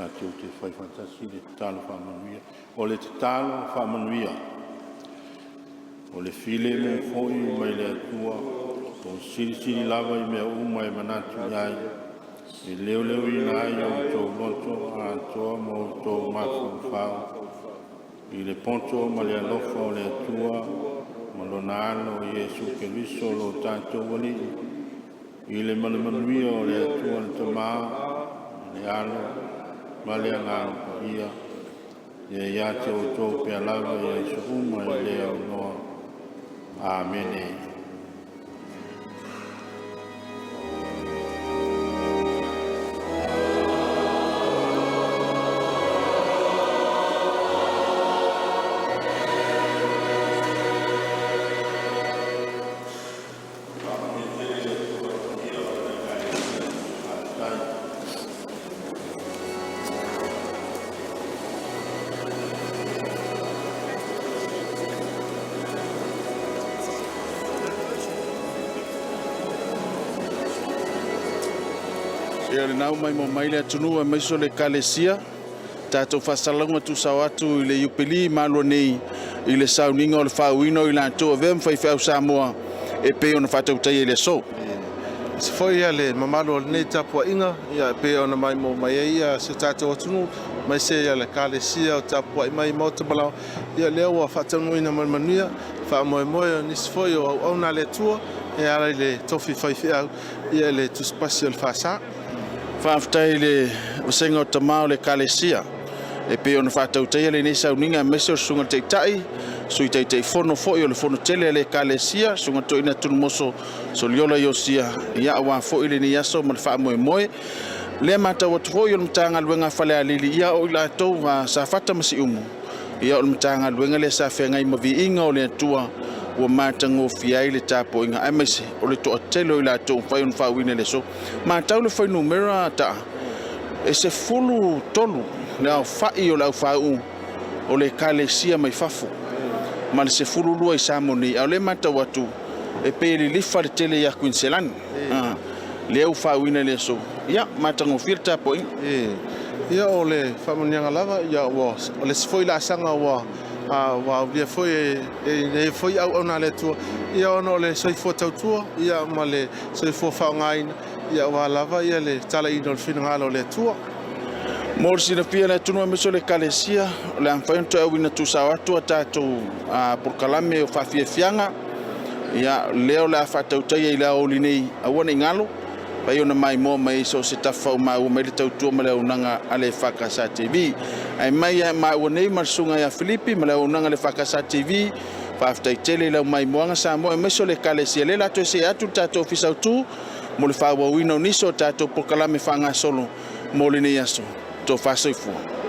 Tatou te fai faatasi le tatalo faamanuia. O le tatalo faamanuia. O le filemu foi mai le Atua, o silisili lava i mea uma e manatu i ai, e leoleoina ai outou loto atoa ma outou mafaufau i le poto ma le alofa o le Atua ma lona Alo Iesu Keriso lo tatou Alii, i le manumanuia o le Atua le Tama, le Alo ma le Agaga Paia, ia ia te outou pea lava i aso uma e le aunoa. Amene. Ia o lena ua maimoa mai le atunuu aemaise o le Ekalesia, tatou faasalalauga tuusao atu i le Iupeli malua nei i le sauniga o le faauuina o i latou avea ma faifeau Samoa e pei ona faatautaia i le aso. Se foi ia le mamalu o lenei tapuaiga, ia e pei ona maimoa mai ai ia si o tatou atunuu, aemaise ia le Ekalesia o tapuai mai i maota ma laoa, ia lea ua faataunuuina ma le manuia faamoemoe o nisi foi o auauna a le Atua e ala i le tofi faifeau ia i le tusipasi o le FASA. Faafetai i le vasega o tama o le Ekalesia e pei ona faatautaia lenei sauniga aemaise o le Susuga i le Taitai, Sui Taitaifono foi o le Fono Tele a le Ekalesia, Susuga Toeaina Tunumoso Soliola Iosia, ia aua foi lenei aso ma le faamoemoe. Lea matau atu foi o le Matagaluega a Falealili, ia o i latou Safata ma Siumu, ia o le Matagaluega lea sa feagai ma viiga o le Atua ua matagofie ai le tapuaiga aemaise o le toatele o i latou ua mafai ona faauuina i le aso. Matau le fuainumera taa e 13 le aofai o le aufāuu o le Ekalesia mai fafo ma le 12 i Samoa nei, a o lea e matau atu e pei e lilifa le tele ia Kuiniselani. Lea ua faauuina i le aso, ia matagofie le tapuaiga. Ia o le faamanuiaga lava, ia ua o le isi foi laasaga ua ua aulia foi e lenei foi auauna a le Atua, ia ona o le soifua tautua ia ma le soifua faaaogaina ia aua lava ia le talaina o le finagalo o le Atua. Mo le silafia e le atunuu aemaise o le Ekalesia, o le a mafai ona toe auina tuusao atu a tatou polokalame o faafiafiaga, ia lea o le a faatautaia i le aoauli nei, aua ne i galo, pei ona maimoa mai ai so o se tafa ua maua mai le tautua ma le auaunaga a le EFKS TV. Ae mai ia maua nei ma le Susuga ia Filipi ma le auaunaga a le EFKS TV, faafetai tele i lau maimoaga Samoa aemaise o le Ekalesia. Lea o le a toe see atu le tatou Ofisa Autu mo le faaauauina o nisi o tatou polokalame faagasolo mo lenei aso. Tofa soifua.